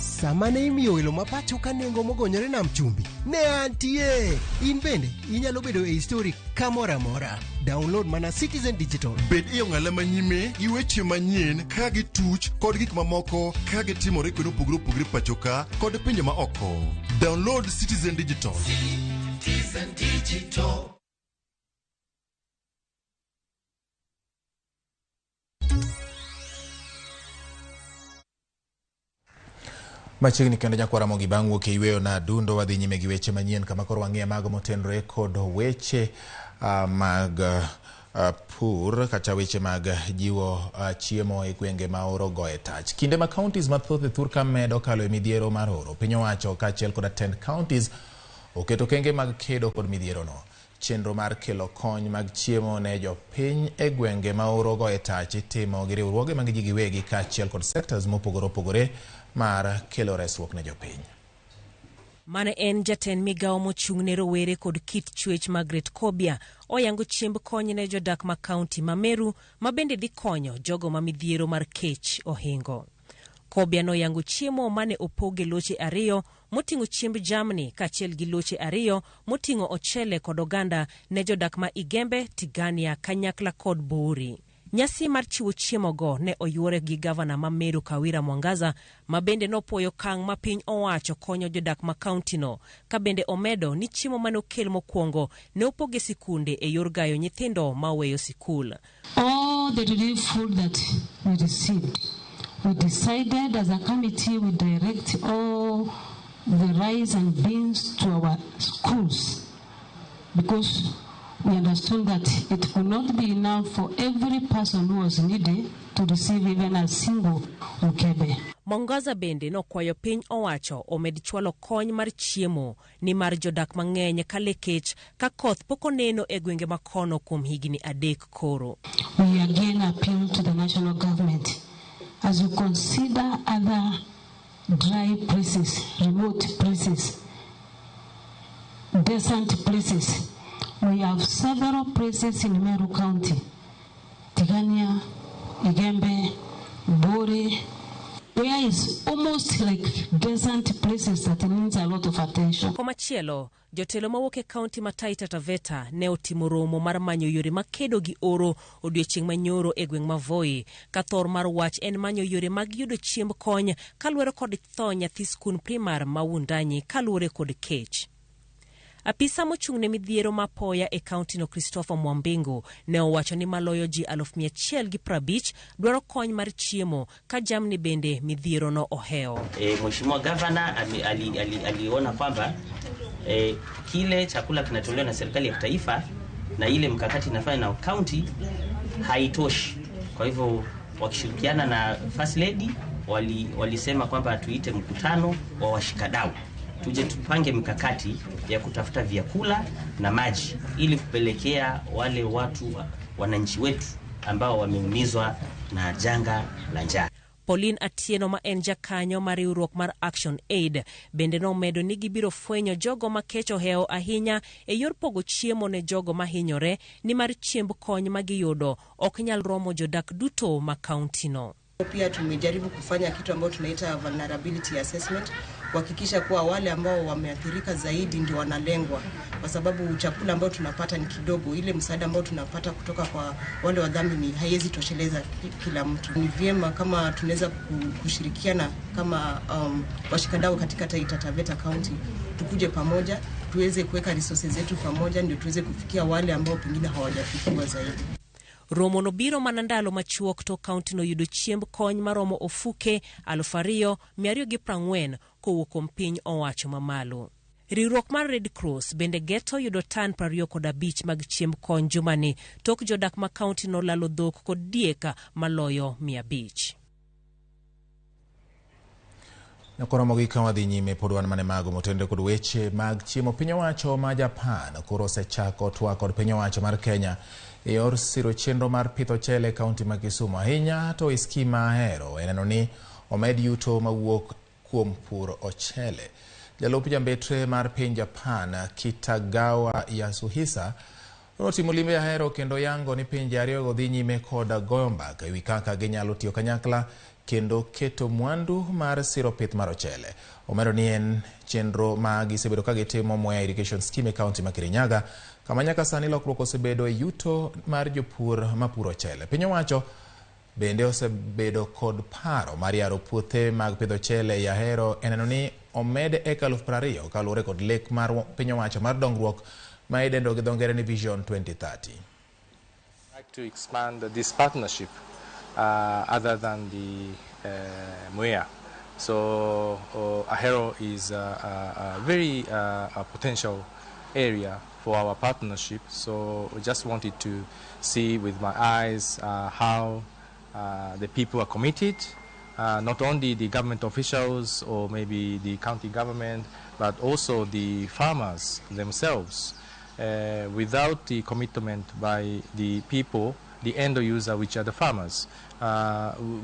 Sama ne imiyo welo ma pacho ka nengo mogonyore nam chumbi ne antie. In bende inyalo bedo e story kamoro amora. Download mana Citizen Digital. Bed e ong'ala manyime gi weche manyien ka gituch kod gik mamoko ka gitimore kuonde mopogore opogore pacho ka kod pinje ma oko. Download Citizen Digital. Citizen Digital. Machiegni kendo nyakwar Ramogi bang' wuok e yweyo na adundo wadhi nyime gi weche manyien kama koro wang'iye mago motenore kod weche mag pur kata weche mag jiwo chiemo e gwenge ma oro goye tach. Kinde ma counties mathoth e thur ka medo kalo e midhiero mar oro, piny owacho kaachiel koda tend counties oketo okenge mag kedo kod midhiero no. Chenro mar kelo kony mag chiemo ne jopiny e gwenge ma oro goye tach itimo gi riwruoge mag ji giwegi kaachiel kod sectors mopogore opogore mar kelo resruok ne jopiny. Mane en jatend migawo mochung' ne rowere kod kit chwech Margaret Kobia oyango chiemb kony ne jodak ma kaunti ma Meru ma bende dhi konyo jogo ma midhiero mar kech ohingo. Kobia noyango chiemo mane opog e loche 2 moting'o chiemb jamni kaachiel gi loche 2 moting'o ochele kod oganda ne jodak ma Igembe, Tigania, kanyakla kod Bouri. Nyasi mar chiwo chiemo go ne oyuore gi gavana ma Meru Kawira Mwangaza ma bende nopuoyo okang' ma piny owacho konyo jodak ma kaunti no, ka bende omedo ni chiemo mane okel mokwongo ne opog e sikunde e yor gayo nyithindo ma oweyo sikul. All the relief food that we received, we decided as a committee we direct all the rice and beans to our schools because we understood that it could not be enough for every person who was needy to receive even a single mkebe. Mwangaza bende nokwayo piny owacho omed chwalo kony mar chiemo ni mar jodak mang'eny kale kech ka koth pok oneno e gwenge makono kuom higni 3 koro. We again appeal to the national government as you consider other dry places, remote places, desert places. We have several places in Meru County, Tigania, Igembe, Bori, where is almost like desert places that needs a lot of attention. Komachielo, jotelo mawuok e kaunti ma Taita Taveta ne otimo romo mar manyo yore makedo gi oro odiechieng' manyoro e gweng' ma Voi, ka thor mar wach en manyo yore mag yudo chiemb kony kaluwore kod tho nyathi skund primar ma Wundanyi kaluwore kod kech. Apisa mochung' ne midhiero ma poya e kaunti no Christopher Mwambingu ne owacho ni maloyo ji 150,000 dwaro kony mar chiemo ka jamni bende midhiero no ohewo. Mheshimiwa Gavana aliona kwamba Kile chakula kinatolewa na serikali ya kitaifa na ile mkakati inafanya na county haitoshi. Kwa hivyo wakishirikiana na First Lady walisema kwamba tuite mkutano wa washikadau, tuje tupange mikakati ya kutafuta vyakula na maji ili kupelekea wale watu wananchi wetu ambao wameumizwa na janga la njaa. Pauline Atieno ma en jakanyo mar riwruok mar Action Aid bende nomedo ni gibiro fwenyo jogo ma kech ohewo ahinya e yor pogo chiemo ne jogo mahinyore nimar chiemb kony ma giyudo ok nyal romo jodak duto ma kauntino. Pia tumejaribu kufanya kitu ambayo tunaita vulnerability assessment, kuhakikisha kuwa wale ambao wameathirika zaidi ndio wanalengwa, kwa sababu chakula ambao tunapata ni kidogo. Ile msaada ambao tunapata kutoka kwa wale wadhamini haiwezi tosheleza kila mtu. Ni vyema kama tunaweza kushirikiana kama washikadau katika Taita Taveta County, tukuje pamoja, tuweze kuweka resources zetu pamoja, ndio tuweze kufikia wale ambao pengine hawajafikiwa zaidi. Romo no biro mana ndalo machuok to kaunti no yudo chiemb kony maromo ofuke 2,240 kowuok kuom piny owacho mamalo. Riwruok mar Red Cross bende geto yudo tan 25 mag chiemb kony jumani tok jodak ma kaunti no lalo dhok kod diek maloyo 500. Nyakoromo gi kama dhi nyime pod wan mane mago motenore kod weche mag chiemo. Piny owacho ma Japan koro osechako twak kod piny owacho mar Kenya e yor siro chenro mar pidho ochele e kaunti ma Kisumu. Ahinya to e skim ma Ahero e neno ni omed yuto mawuok kuom pur ochele. Jalup jambetre mar piny Japan Kitagawa Yasuhisa notimo limbe Ahero kendo yango ni pinje ariyogo dhi nyime kod goyo mbaka ewi kaka ginyalo tiyo kanyakla kendo keto mwandu mar siro pith mar ochele. Omedo ni en chenro ma gisebedo ka gitimo Mwea Irrigation Scheme e kaunti ma Kirinyaga, kama nyaka sani lokruok osebedo e yuto mar jopur mapuro ochele. Piny owacho bende osebedo kod paro mar yaro puothe mag pidho ochele e Ahero e neno ni omed eka 20,000 kaluwore kod lek mar piny owacho mar dongruok ma idendo gi dho ngere ni Vision 2030. I'd like to expand this partnership other than the Mwea. So Ahero is a very a potential area for our partnership. So we just wanted to see with my eyes how the people are committed, not only the government officials or maybe the county government, but also the farmers themselves. Without the commitment by the people, the end user, which are the farmers,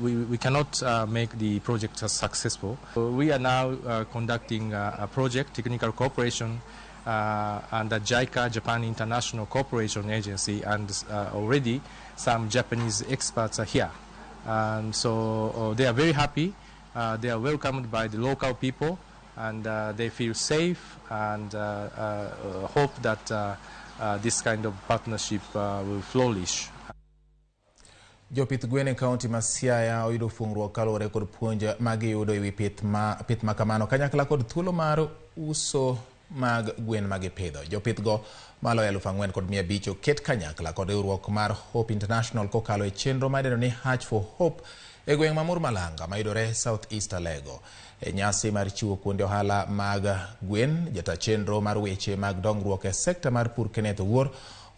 we cannot make the project successful. We are now conducting a project, technical cooperation, under JICA, Japan International Cooperation Agency, and already some Japanese experts are here. And so they are very happy. They are welcomed by the local people, and they feel safe and hope that this kind of partnership will flourish. Jopith gwen e kaunti ma Siaya oyudo fungruok kaluwore kod puonj magiyudo ewi pith ma kamano kanyakla kod thuolo mar uso mag gwen magipidho. Jopith go maloyo 4,500 oket kanyakla kod riwruok mar Hope International kokalo e chenro ma idendo ni Hatch for Hope e gweng' ma Murmalanga mayudore South East Alego. E nyasi mar chiwo kuonde ohala mag gwen, jata chenro mar weche mag dongruok e sekta mar pur Kenneth Owuor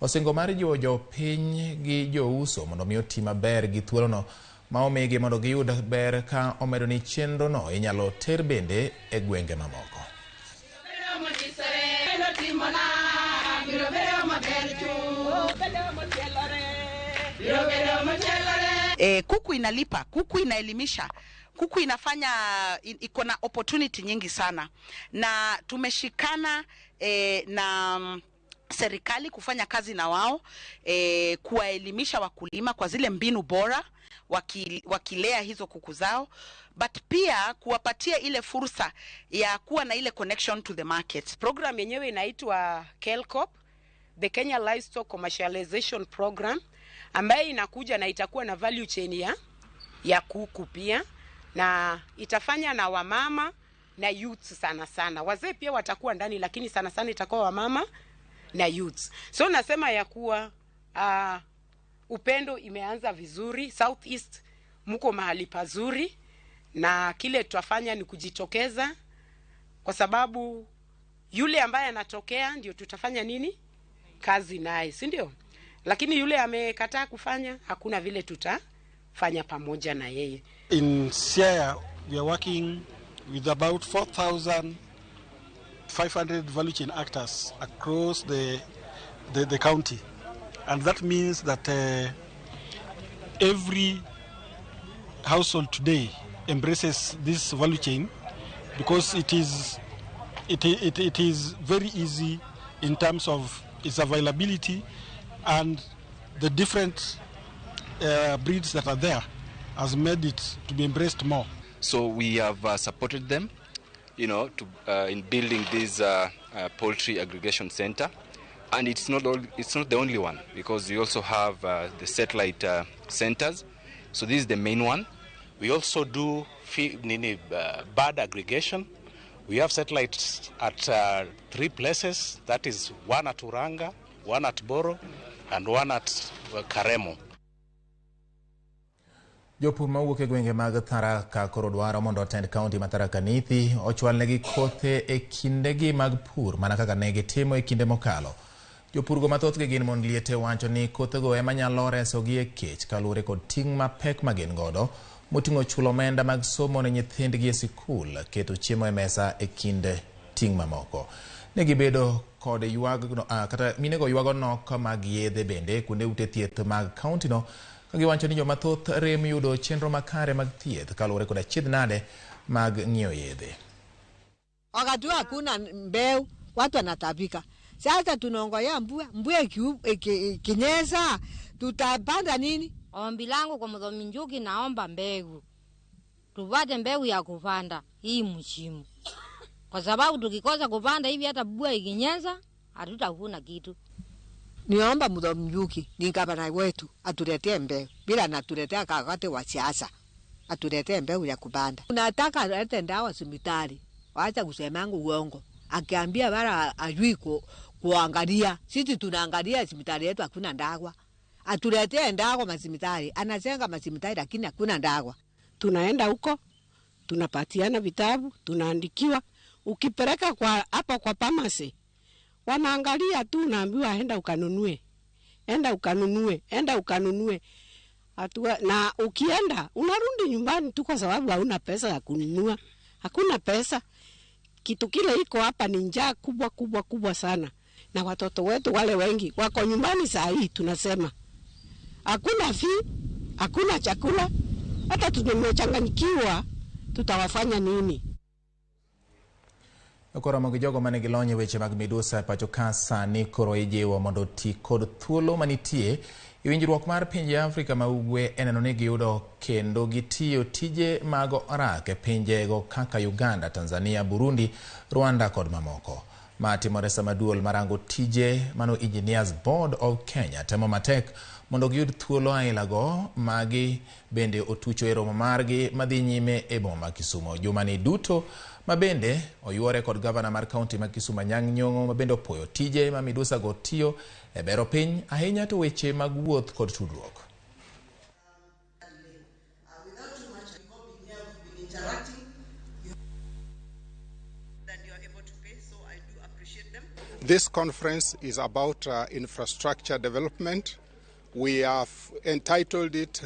osingo mar jiwo jopiny gi jouso mondo mi oti maber gi thuolono ma omigi mondo giyud ber, ka omedo ni chenrono inyalo ter bende e gwenge mamoko. Kuku inalipa, kuku inaelimisha, kuku inafanya, iko na opportunity nyingi sana, na tumeshikana na serikali kufanya kazi na wao, kuwaelimisha wakulima kwa zile mbinu bora wakilea hizo kuku zao, but pia kuwapatia ile fursa ya kuwa na ile connection to the market. Program yenyewe inaitwa KELCOP, the Kenya Livestock Commercialization Program, ambaye inakuja na itakuwa na value chain ya kuku pia, na itafanya na wamama na youth sana sana. Wazee pia watakuwa ndani, lakini sana sana itakuwa wamama na youths. So nasema ya kuwa upendo imeanza vizuri. South East mko mahali pazuri, na kile tutafanya ni kujitokeza, kwa sababu Yule ambaye anatokea ndio tutafanya nini kazi naye, si ndio? Lakini yule amekataa kufanya, hakuna vile tutafanya pamoja na yeye. In Siaya, we are working with about 4,500 value chain actors across the county. And that means that every household today embraces this value chain because it is very easy in terms of its availability, and the different breeds that are there has made it to be embraced more. So we have supported them in building this poultry aggregation center, and it's not the only one, because we also have the satellite centers. So this is the main one. We also do nini, bird aggregation. We have satellites at three places. That is one at Uranga, one at Boro, and one at Karemo. Jopur mawuok e gwenge mag Tharaka koro dwaro mondo otend kaunti ma Tharaka Nithi ochwalnegi kothe e kindegi mag pur mana kaka ne gitimo e kinde mokalo. Jopurgo mathothgi gin mond liete wacho ni kothego ema nyalo resogi e kech kaluwore kod ting' mapek ma gin godo moting'o chulo omenda mag somo ne nyithindgi e sikul, keto chiemo e mesa e kind ting' mamoko. Ne gibedo kod ywag, kata minego ywago nok mag yedhe bende kuonde ute thieth mag kauntino ka giwacho ni joma thoth rem yudo chenro makare mag thieth kaluwore kod achiedh nade mag ng'iewo yedhe. Wakati hakuna mbeu, watu wanatapika. Sasa tunaongojea mvua, mvua ikinyesha tutapanda nini? Ombi langu kwa Muthomi Njuki, naomba mbegu, tupate mbegu ya kupanda hii msimu, kwa sababu tukikosa kupanda hivi, hata mvua ikinyesha hatutavuna kitu. Niomba Muthomi Njuki ni gavana wetu atuletee mbegu, bila anatuletea wakati wa siasa, atuletee mbegu ya kupanda. Unataka alete dawa hospitali, wacha kusemangu uongo. Akiambia wala ajui kuangalia, sisi tunaangalia hospitali yetu hakuna dawa. Atuletee dawa mahospitali, anajenga mahospitali lakini hakuna dawa. Tunaenda huko tunapatiana vitabu, tunaandikiwa. Ukipeleka kwa hapa kwa pharmacy, wanaangalia tu, unaambiwa enda ukanunue, enda ukanunue, enda ukanunue. Atua, na ukienda unarudi nyumbani tu kwa sababu hauna pesa ya kununua. Hakuna pesa. Kitu kile iko hapa ni njaa kubwa kubwa kubwa sana, na watoto wetu wale wengi wako nyumbani saa hii, tunasema hakuna fee, hakuna chakula, hata tumechanganyikiwa, tutawafanya nini? Koromo gi jogo manigi lony e weche mag midusa e pacho ka sani koro ijiwo mondo oti kod thuolo manitie e winjruok mar pinje Afrika ma ugwe e neno ni giyudo kendo gitiyo tije mag orak e pinjego kaka Uganda, Tanzania, Burundi, Rwanda kod mamoko. Ma timore sama duol marango tije mano Engineers Board of Kenya temo matek mondo giyud thuolo ailago magi bende otucho e romo margi madhi nyime e boma ma Kisumu. Jumani duto ma bende oyuore kod gavana mar kaunti ma Kisumu Anyang' Nyong'o ma bende opuoyo tije ma midusa go tiyo e bero piny ahinya to weche mag wuoth kod tudruok. This conference is about infrastructure development. We have entitled it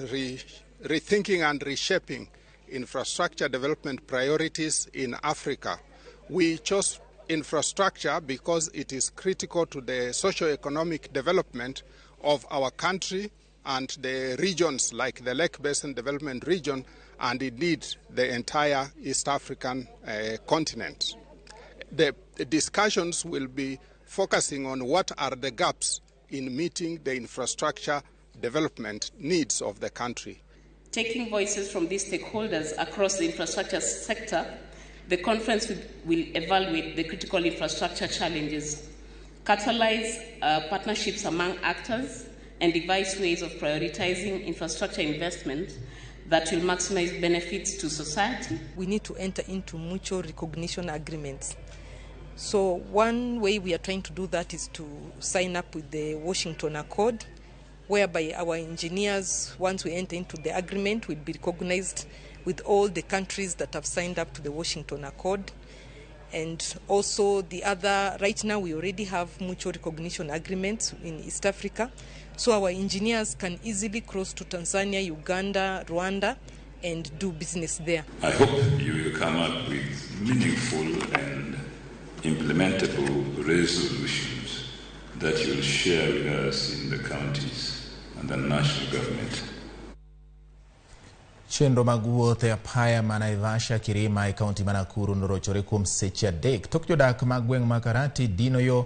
Rethinking and Reshaping Infrastructure Development Priorities in Africa. We chose infrastructure because it is critical to the socio-economic development of our country and the regions like the Lake Basin Development Region and indeed the entire East African continent. The discussions will be focusing on what are the gaps in meeting the infrastructure development needs of the country. Taking voices from these stakeholders across the infrastructure sector, the conference will evaluate the critical infrastructure challenges, catalyze partnerships among actors, and devise ways of prioritizing infrastructure investment that will maximize benefits to society. We need to enter into mutual recognition agreements. So one way we are trying to do that is to sign up with the Washington Accord, whereby our engineers, once we enter into the agreement, will be recognized with all the countries that have signed up to the Washington Accord. And also the other, right now we already have mutual recognition agreements in East Africa. So our engineers can easily cross to Tanzania, Uganda, Rwanda, and do business there. I hope you will come up with meaningful and implementable resolutions that you will share with us in the counties and the national government. Chenro mag wuoth e apaya ma Naivasha Kirima e kaunti ma Nakuru norochore kuom seche 3 tok jodak mag gweng' ma Karati dino yo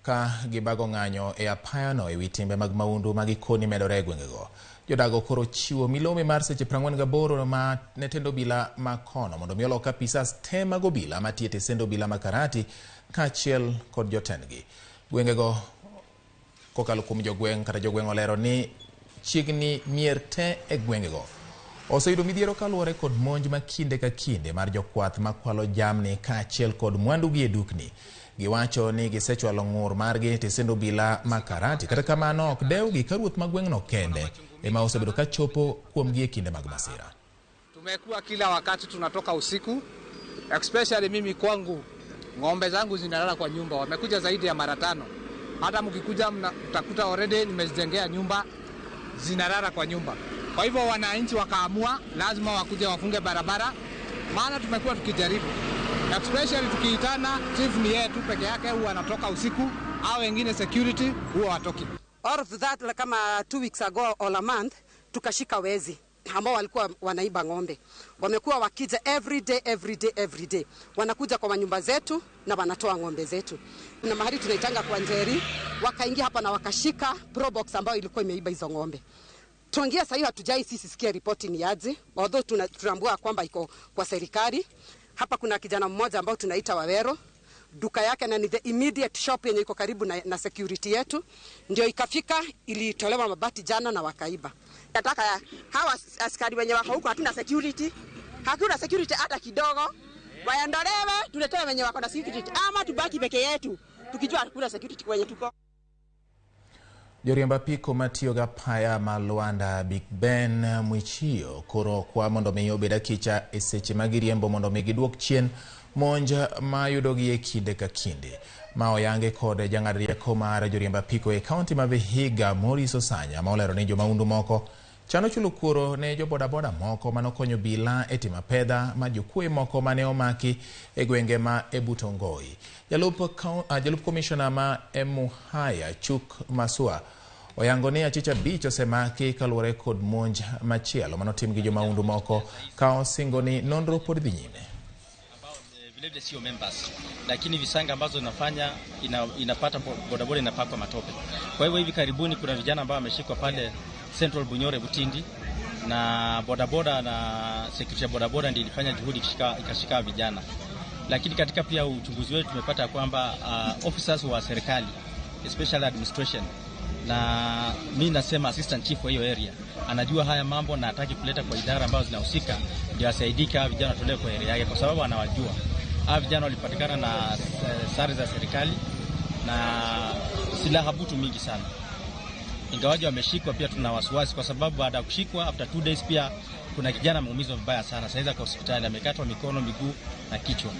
ka gibago ng'anyo e apayano ewi timbe mag mahundu ma gikoni medore e gwengego. Jodago koro chiwo milome mar seche 48 ma ne tend obila ma kono mondo mi olok apisas te mag obila matiyo e tesend obila ma Karati kaachiel kod jotendgi. Gwengego kokalo kuom jogweng' kata jogweng' olero ni chiegni mier te e gwengego oseyudo midhiero kaluwore kod monj ma kinde ka kinde mar jokwath makwalo jamni kaachiel kod mwandugi e dukni. Giwacho ni gisechwalo ng'ur margi e tesend obila ma Karati, kata kamano ok dewgi ka ruoth ma gweng'no kende ema osebedo ka chopo kuomgi e kinde mag masira. Tumekuwa kila wakati tunatoka usiku, especially mimi kwangu ng'ombe zangu zinalala kwa nyumba, wamekuja zaidi ya mara 5. Hata mkikuja mtakuta already nimezijengea nyumba, zinalala kwa nyumba. Kwa hivyo wananchi wakaamua lazima wakuje wafunge barabara, maana tumekuwa tukijaribu, especially tukiitana chief ni yeye tu peke yake huwa anatoka usiku, au wengine security huwa watoki. All of that, like kama 2 weeks ago or a month, tukashika wezi ambao walikuwa wanaiba ng'ombe. Wamekuwa wakija every day, every day, every day. Wanakuja kwa manyumba zetu na wanatoa ng'ombe zetu. Na mahali tunaitanga kwa Njeri, wakaingia hapa na wakashika Probox ambayo ilikuwa imeiba hizo ng'ombe. Tuangia sasa hivi hatujai sisi sikia ripoti ni aje, although tunaambua kwamba iko kwa serikali. Hapa kuna kijana mmoja ambao tunaita Wawero, duka yake na ni the immediate shop yenye iko karibu na security yetu, ndio ikafika, ilitolewa mabati jana na wakaiba. Nataka hawa askari wenye wako huko, hatuna security, hakuna security hata kidogo. Waondolewe, tuletewe wenye wako na security, ama tubaki peke yetu tukijua hakuna security kwenye tuko. Joriemb apiko matiyo gi apaya ma Luanda Big Ben Mwichio koro kwa mondo mi obed akicha e seche ma giriembo mondo mi giduok chien monj mayudogi e kinde ka kinde. Ma oyange kod jang'ad rieko mar joriemb apiko e kaunti ma Vihiga Maurice Osanya ma olero ni jomahundu moko chano chulo kuoro ne jobodaboda moko manokonyo obila e timo apedha ma jokuoye moko mane omaki e gwenge ma Ebutongoi. Jalup komishona ma Emuhaya Chuk Masua oyango ni achich 5 osemaki kaluwore kod monj machielo manotim gi jomahundu moko ka osingo ni nonro pod dhi nyime. Vilevile sio members, lakini visanga ambazo inafanya inapata bodaboda inapakwa matope. Kwa hivyo hivi karibuni kuna vijana ambao wameshikwa pale Central Bunyore Butindi na bodaboda na security ya bodaboda ndio ilifanya juhudi ikashika vijana. Lakini katika pia uchunguzi wetu tumepata kwamba officers wa serikali especially administration, na mimi nasema assistant chief wa hiyo area anajua haya mambo na hataki kuleta kwa idara ambazo zinahusika ndio asaidike vijana watolewe kwa area yake, kwa sababu anawajua. Hawa vijana walipatikana na sare za serikali na silaha butu mingi sana. Ingawaje wameshikwa, pia tuna wasiwasi kwa sababu baada ya kushikwa after 2 days pia kuna kijana ameumizwa vibaya sana. Sasa kwa hospitali amekatwa mikono, miguu na kichwa.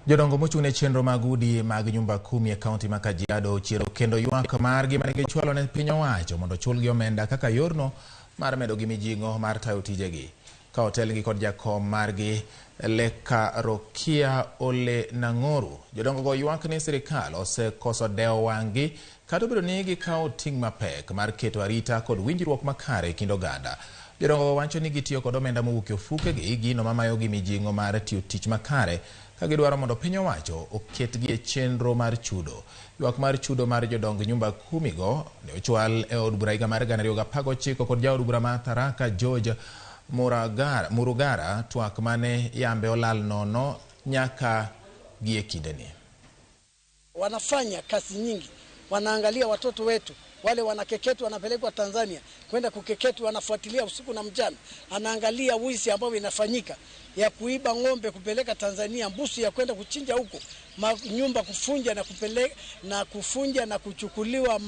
Jodongo mochung' ne chenro mag udi mag nyumba 10 e kaunti ma Kajiado ochiero kendo ywak margi mane gichwalo ne piny owacho mondo chulgi omenda kaka yorno mar medogi mijing'o mar tayo tijegi. Ka otelgi kod jakom margi Leka Rokia Ole Nang'oru, jodongo go ywak ni sirikal osekoso dewo wang'gi kata obedo ni gikawo ting' mapek mar keto arita kod winjruok makare e kind oganda. Jodongo wacho ni gitiyo kod omenda mowuok e ofukegi, gino mamayogi mijing'o mar tiyo tich makare ka gidwaro mondo piny owacho oketgi e chenro mar chudo. Ywak mar chudo mar jodong nyumba 10 go ne ochwal e od bura higa mar 2019 kod jaod bura ma Tharaka George Murugara, twak mane yambe olal nono nyaka gie kindeni. Wanafanya kazi nyingi, wanaangalia watoto wetu wale wanakeketwa, wanapelekwa Tanzania kwenda kukeketwa, wanafuatilia usiku na mchana, anaangalia wizi ambao inafanyika ya kuiba ng'ombe kupeleka Tanzania, mbuzi ya kwenda kuchinja huko, nyumba kufunja na kupeleka na kufunja na kuchukuliwa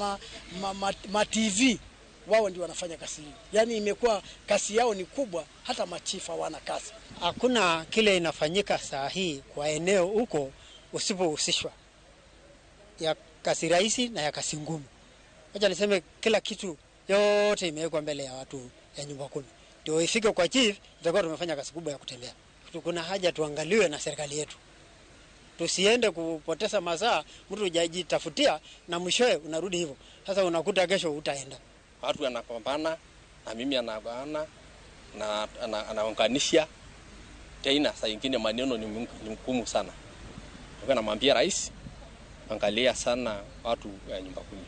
ma TV. Wao ndio wanafanya kazi hii. Yaani imekuwa kazi yao ni kubwa, hata machifa hawana kazi. Hakuna kile inafanyika saa hii kwa eneo huko usipohusishwa, ya kazi rahisi na ya kazi ngumu. Wacha niseme kila kitu yote imewekwa mbele ya watu ya nyumba kumi. Ndio ifike kwa chief, itakuwa tumefanya kazi kubwa ya kutembea. Kuna haja tuangaliwe na serikali yetu. Tusiende kupoteza masaa, mtu hujajitafutia na mwishowe unarudi hivyo. Sasa unakuta kesho utaenda. Watu wanapambana na mimi anagaana na anaunganisha tena, saa nyingine maneno ni mgumu sana. Kwa namwambia rais, angalia sana watu ya nyumba kumi.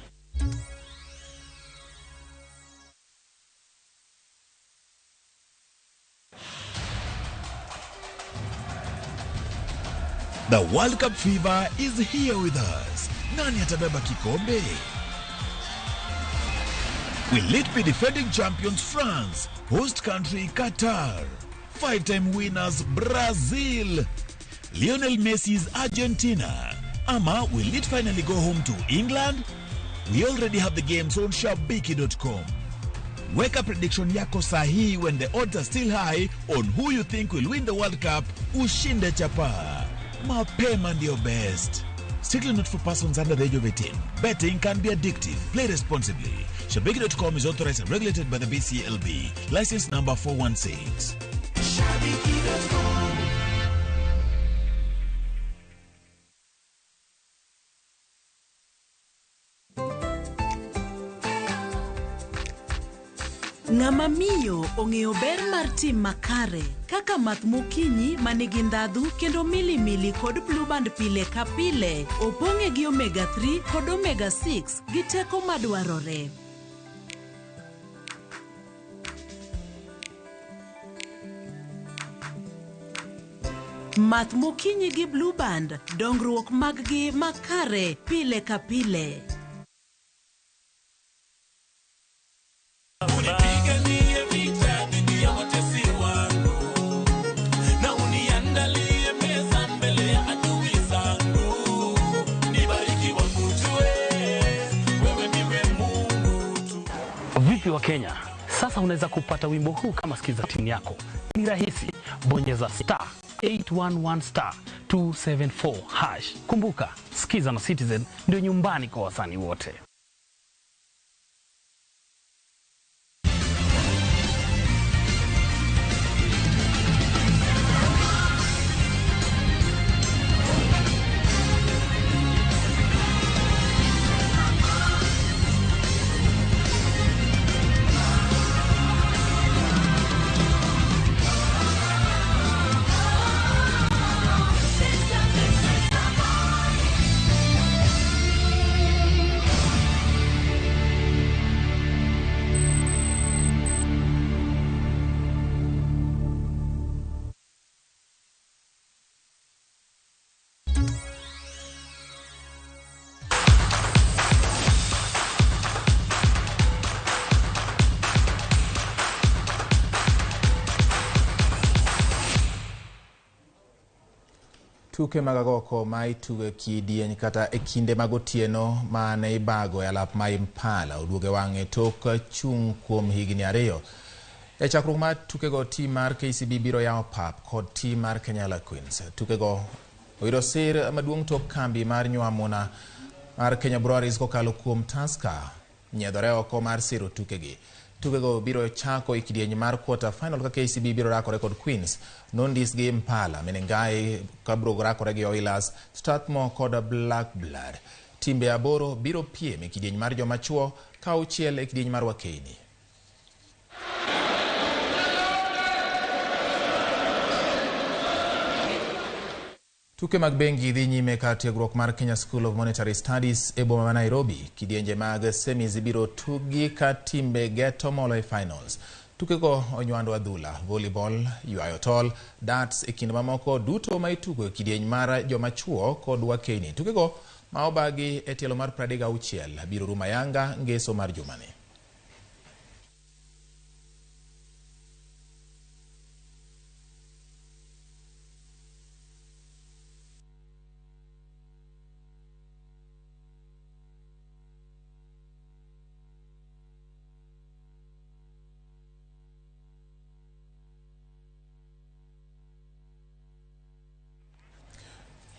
The World Cup fever is here with us. Nani atabeba kikombe? Will it be defending champions France, host country Qatar, five-time winners Brazil, Lionel Messi's Argentina, ama will it finally go home to England? We already have the games on Shabiki.com. Weka prediction yako sahihi when the odds are still high on who you think will win the World Cup. Ushinde chapa. Mapema ndio best. Strictly not for persons under the age of 18. Betting can be addictive. Play responsibly. Shabiki.com is authorized and regulated by the BCLB. License number 416. Shabiki.com. Ng'ama miyo ong'eyo ber mar tim makare kaka math mokinyi manigi ndhadhu kendo milimili kod Blue Band pile ka pile opong'e gi omega 3 kod omega 6 gi teko madwarore. Math mokinyi gi Blue Band, dongruok mag-gi makare pile ka pile. Unipiganie vita dhidi ya watesi wangu, na uniandalie meza mbele ya adui zangu. Nibariki wakujue, wewe ndiwe Mungu tu. Vipi wa Kenya? Sasa unaweza kupata wimbo huu kama sikiza tune yako. Ni rahisi, bonyeza star 811 star 274 hash. Kumbuka, Skiza na Citizen ndio nyumbani kwa wasanii wote. Tuke mag agoko ma itugo e kidieny kata e kinde mag otieno mane ibago e alap ma Impala oduogo e wang'e tok chung' kuom higni 2. E chakruok mar tukego, tim mar KCB biro yawo pap kod tim mar Kenya Queens. Tukego oyudo sir maduong' tok kambi mar nywamona mar Kenya Breweries kokalo kuom Tusker nyiedhore oko mar siro tukegi. Tukego biro chako e kidieny mar quarter final ka KCB biro rakore kod Queens, Nondis gi Impala, Menengai ka biro rakore gi Oilers, Strathmore kod Black Blood. Timbe 8 biro piem e kidieny mar joma chuo ka 6 e kidieny mar wakeini. Tuke mag bengi dhi nyime kar tiegruok mar Kenya School of Monetary Studies e boma ma Nairobi. Kidienje mag semis biro tugi ka timbe geto molo e finals. Tukego onywando adhula, volleyball, ywayo tol, darts e kind mamoko duto ma itugo e kidieny mar joma chuo kod wakeini. Tukego ma obagi e tielo mar 36 biro rumo ayanga ngeso mar jumani.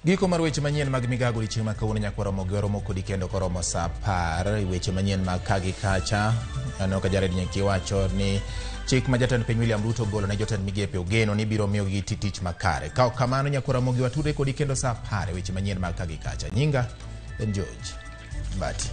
Giko mar weche manyien mag migago odiechieng' ma kawuono nyaka waromo gi waromo kodi kendo koromo saa 10 e weche manyien mag ka gi kacha. Aneno ka Jared Nyeki wacho ni chik ma jatend piny William Ruto ogolo ne jotend migepe ogeno ni biro miyo giti tich makare. Ka ok kamano nyaka waromo gi watudre kodi kendo saa 10 e weche manyien mag ka gi kacha. Nyinga en George Mbati.